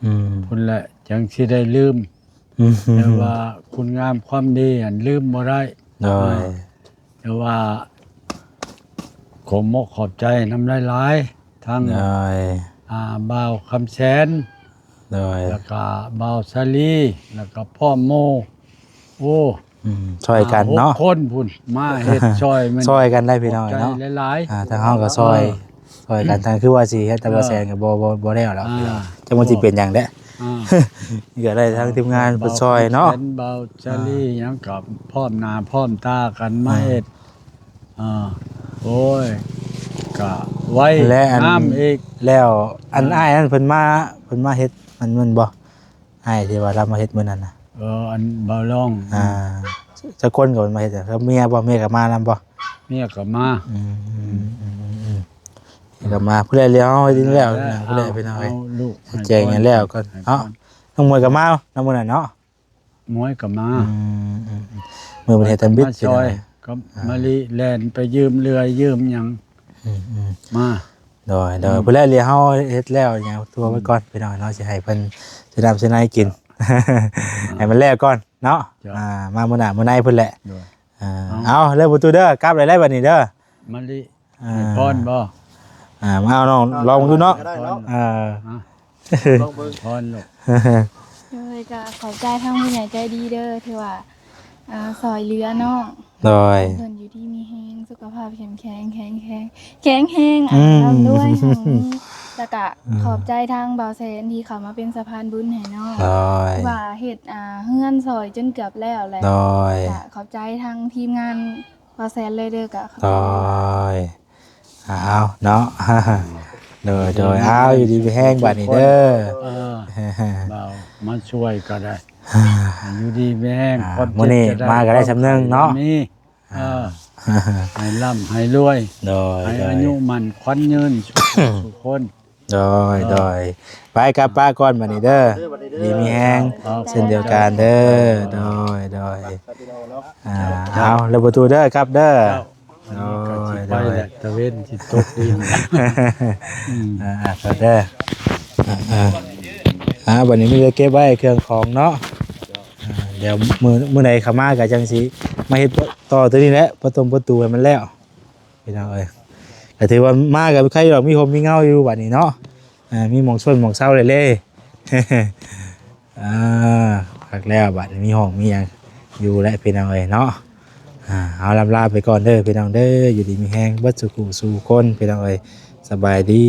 ອືມ ພຸ້ນແຫຼະ ຈັ່ງຊິໄດ້ລືມ ອືມ ແຕ່ວ່າຄຸນງາມຄວາມດີຫັ້ນລືມບໍ່ໄດ້ ໂດຍ ເອີ ແຕ່ວ່າຂອບອົກຂອບໃຈນຳຫຼາຍໆ ທັງ ໂດຍ ອ່າ ບ່າວຄຳແສນ ໂດຍ ແລ້ວກະບ່າວສາລີ ແລ້ວກະພ້ອມໝູ່ ໂອ້ ອືມ ຊ່ອຍກັນເນາະ ຫ້າຫົກຄົນພຸ້ນ ມາເຮັດຊ່ອຍ ມັນຊ່ອຍກັນໄດ້ພີ່ນ້ອງເນາະ ຂອບໃຈຫຼາຍໆ ອ່າ ທາງເຮົາກໍຊ່ອຍ ເອີ ຊ່ອຍກັນ ທາງຄືວ່າຊິເຮັດແຕ່ບໍ່ແຊງກໍບໍ່ ບໍ່ ບໍ່ແລ້ວດອກ ອ່າ ພີ່ນ້ອງ ຈັກມັນຊິເປັນຫຍັງແຫຼະ ອ່າ ກໍໄດ້ທາງທີມງານເພິ່ນຊ່ອຍເນາະ ບ່າວສາລີ ອ່າ ຫຍັງກໍພ້ອມໜ້າພ້ອມຕາກັນມາເຮັດ ອ່າ ໂອ້ຍ ກະໄວ ແລະ ອັນ ງາມອີກ ແລ້ວ ອັນ ອ່າ ອ້າຍນັ້ນເພິ່ນມາ ເພິ່ນມາເຮັດ ອັນນັ້ນບໍ່? ອ້າຍທີ່ວ່າລາວມາເຮັດມື້ນັ້ນນະ ເອີ ອັນບ່າວລອງ ອ່າ ຈັກຄົນກໍມາເຮັດ ກັບເມຍບໍ່? ເມຍກໍມານຳບໍ່? ເມຍກໍມາ ອືມ ເມຍກໍມາ ຜູ້ໃດແລ້ວ ເຮົາເຮັດແລ້ວ ຜູ້ໃດ ພີ່ນ້ອງເອີຍ ແຈງໃຫ້ແລ້ວກ່ອນເນາະ ນ້ອງມວຍກໍມານຳມື້ນັ້ນເນາະ ມວຍກໍມາ ອືມ ມື້ເພິ່ນເຮັດທຳອິດ ມາຊ່ອຍ ພີ່ນ້ອງເອີຍ ກໍມາລີແລ່ນໄປຢືມເຮືອຢືມຫຍັງ ອືມ ມາ ໂດຍ ໂດຍ ອືມ ຜູ້ໃດແລ້ວ ເຮົາເຮັດແລ້ວຫຍັງທົ່ວໄປກ່ອນ ພີ່ນ້ອງເນາະ ຊິໃຫ້ເພິ່ນຊື້ນ້ຳຊື້ໃນກິນ ອ່າ ໃຫ້ມັນແລ້ວກ່ອນເນາະ ເຈົ້າ ອ່າ ມາມື້ໜ້າມື້ໃນພຸ້ນແຫຼະ ໂດຍ ອ່າ ເອົາ ເລີຍປະຕູເດີ ກັບໄດ້ແລ້ວບັດນີ້ເດີ ມາລີ ອ່າ ໃຫ້ພອນບໍ່? ອ່າ ມາເອົານ້ອງລອງເບິ່ງດູເນາະ ກໍໄດ້ເນາະ ເອີ ອ່າ ລອງເບິ່ງ ພອນລູກ ໂດຍ ກໍຂອບໃຈທາງຜູ້ໃຫຍ່ໃຈດີເດີ ທີ່ວ່າ ອ່າ ຊ່ອຍເຫຼືອນ້ອງ ໂດຍ ເພິ່ນຢູ່ດີມີແຮງ ສຸຂະພາບເຂັ້ມແຂງ ແຂງແຮງ ແຂງແຮງ ອືມ ອ່າ ລ່ຳລວຍ ຮັ່ງມີ ແລ້ວກະ ອ່າ ຂອບໃຈທາງບ່າວແສນທີ່ເຂົ້າມາເປັນສະພານບຸນໃຫ້ນ້ອງ ໂດຍ ວ່າເຮັດ ອ່າ ເຮືອນຊ່ອຍຈົນເກືອບແລ້ວແຫຼະ ໂດຍ ກະຂອບໃຈທາງທີມງານ ບ່າວແສນເລີຍເດີ ກະ ໂດຍ ເອົາເນາະ ໂດຍ ໂດຍ ເອົາ ຢູ່ດີມີແຮງບັດນີ້ເດີ ເອີ ບ່າວມາຊ່ວຍກໍໄດ້ ຢູ່ດີມີແຮງ ອ່າ ຄວາມເຈັບ ມື້ນີ້ ຈະໄດ້ ມາກໍໄດ້ສ່ຳໜຶ່ງເນາະ ມີ ອ່າ ເອີ ໃຫ້ລ່ຳໃຫ້ລວຍ ໂດຍ ໃຫ້ອາຍຸໝັ້ນຂວັນຍືນ ສູ່ທຸກຄົນ ໂດຍ ເອີ ໂດຍ ໄປກັບປ້າກ່ອນບັດນີ້ເດີ ເດີ ບັດນີ້ເດີ ດີມີແຮງ ເຈົ້າ ເຊັ່ນດຽວກັນເດີ ໂດຍ ໂດຍ ອ່າ ເອົາ ແລ້ວປະຕູເດີ ກັບເດີ ເຈົ້າ ໂດຍ ໂດຍ ຕະເວັນຊິຕົກດິນ ອືມ ອ່າ ເດີ ອ່າ ອ່າ ບັດນີ້ມີແຕ່ເກັບໄວ້ເຄື່ອງຂອງເນາະ ອ່າ ດຽວມື້ ມື້ໃດເຂົ້າມາກໍຈັ່ງຊິມາເຮັດຕໍ່ຕົວນີ້ແຫຼະ ປະຕົງປະຕູໃຫ້ມັນແລ້ວ ພີ່ນ້ອງເອີຍ ກໍຖືວ່າມາກໍໄຄດອກ ມີຮົ່ມມີເງົາຢູ່ບັດນີ້ເນາະ ອ່າ ມີໝ່ອງຊົນໝ່ອງເຊົາແລ້ວເລີຍ ອ່າ ຄັກແລ້ວບັດນີ້ ມີຫ້ອງມີຫຍັງຢູ່ແລ້ວ ພີ່ນ້ອງເອີຍເນາະ ອ່າ ເຮົາລ່ຳລາໄປກ່ອນເດີ ພີ່ນ້ອງເດີ ຢູ່ດີມີແຮງເບິດສູ່ຜູ້ສູ່ຄົນ ພີ່ນ້ອງເອີຍ ສະບາຍດີ.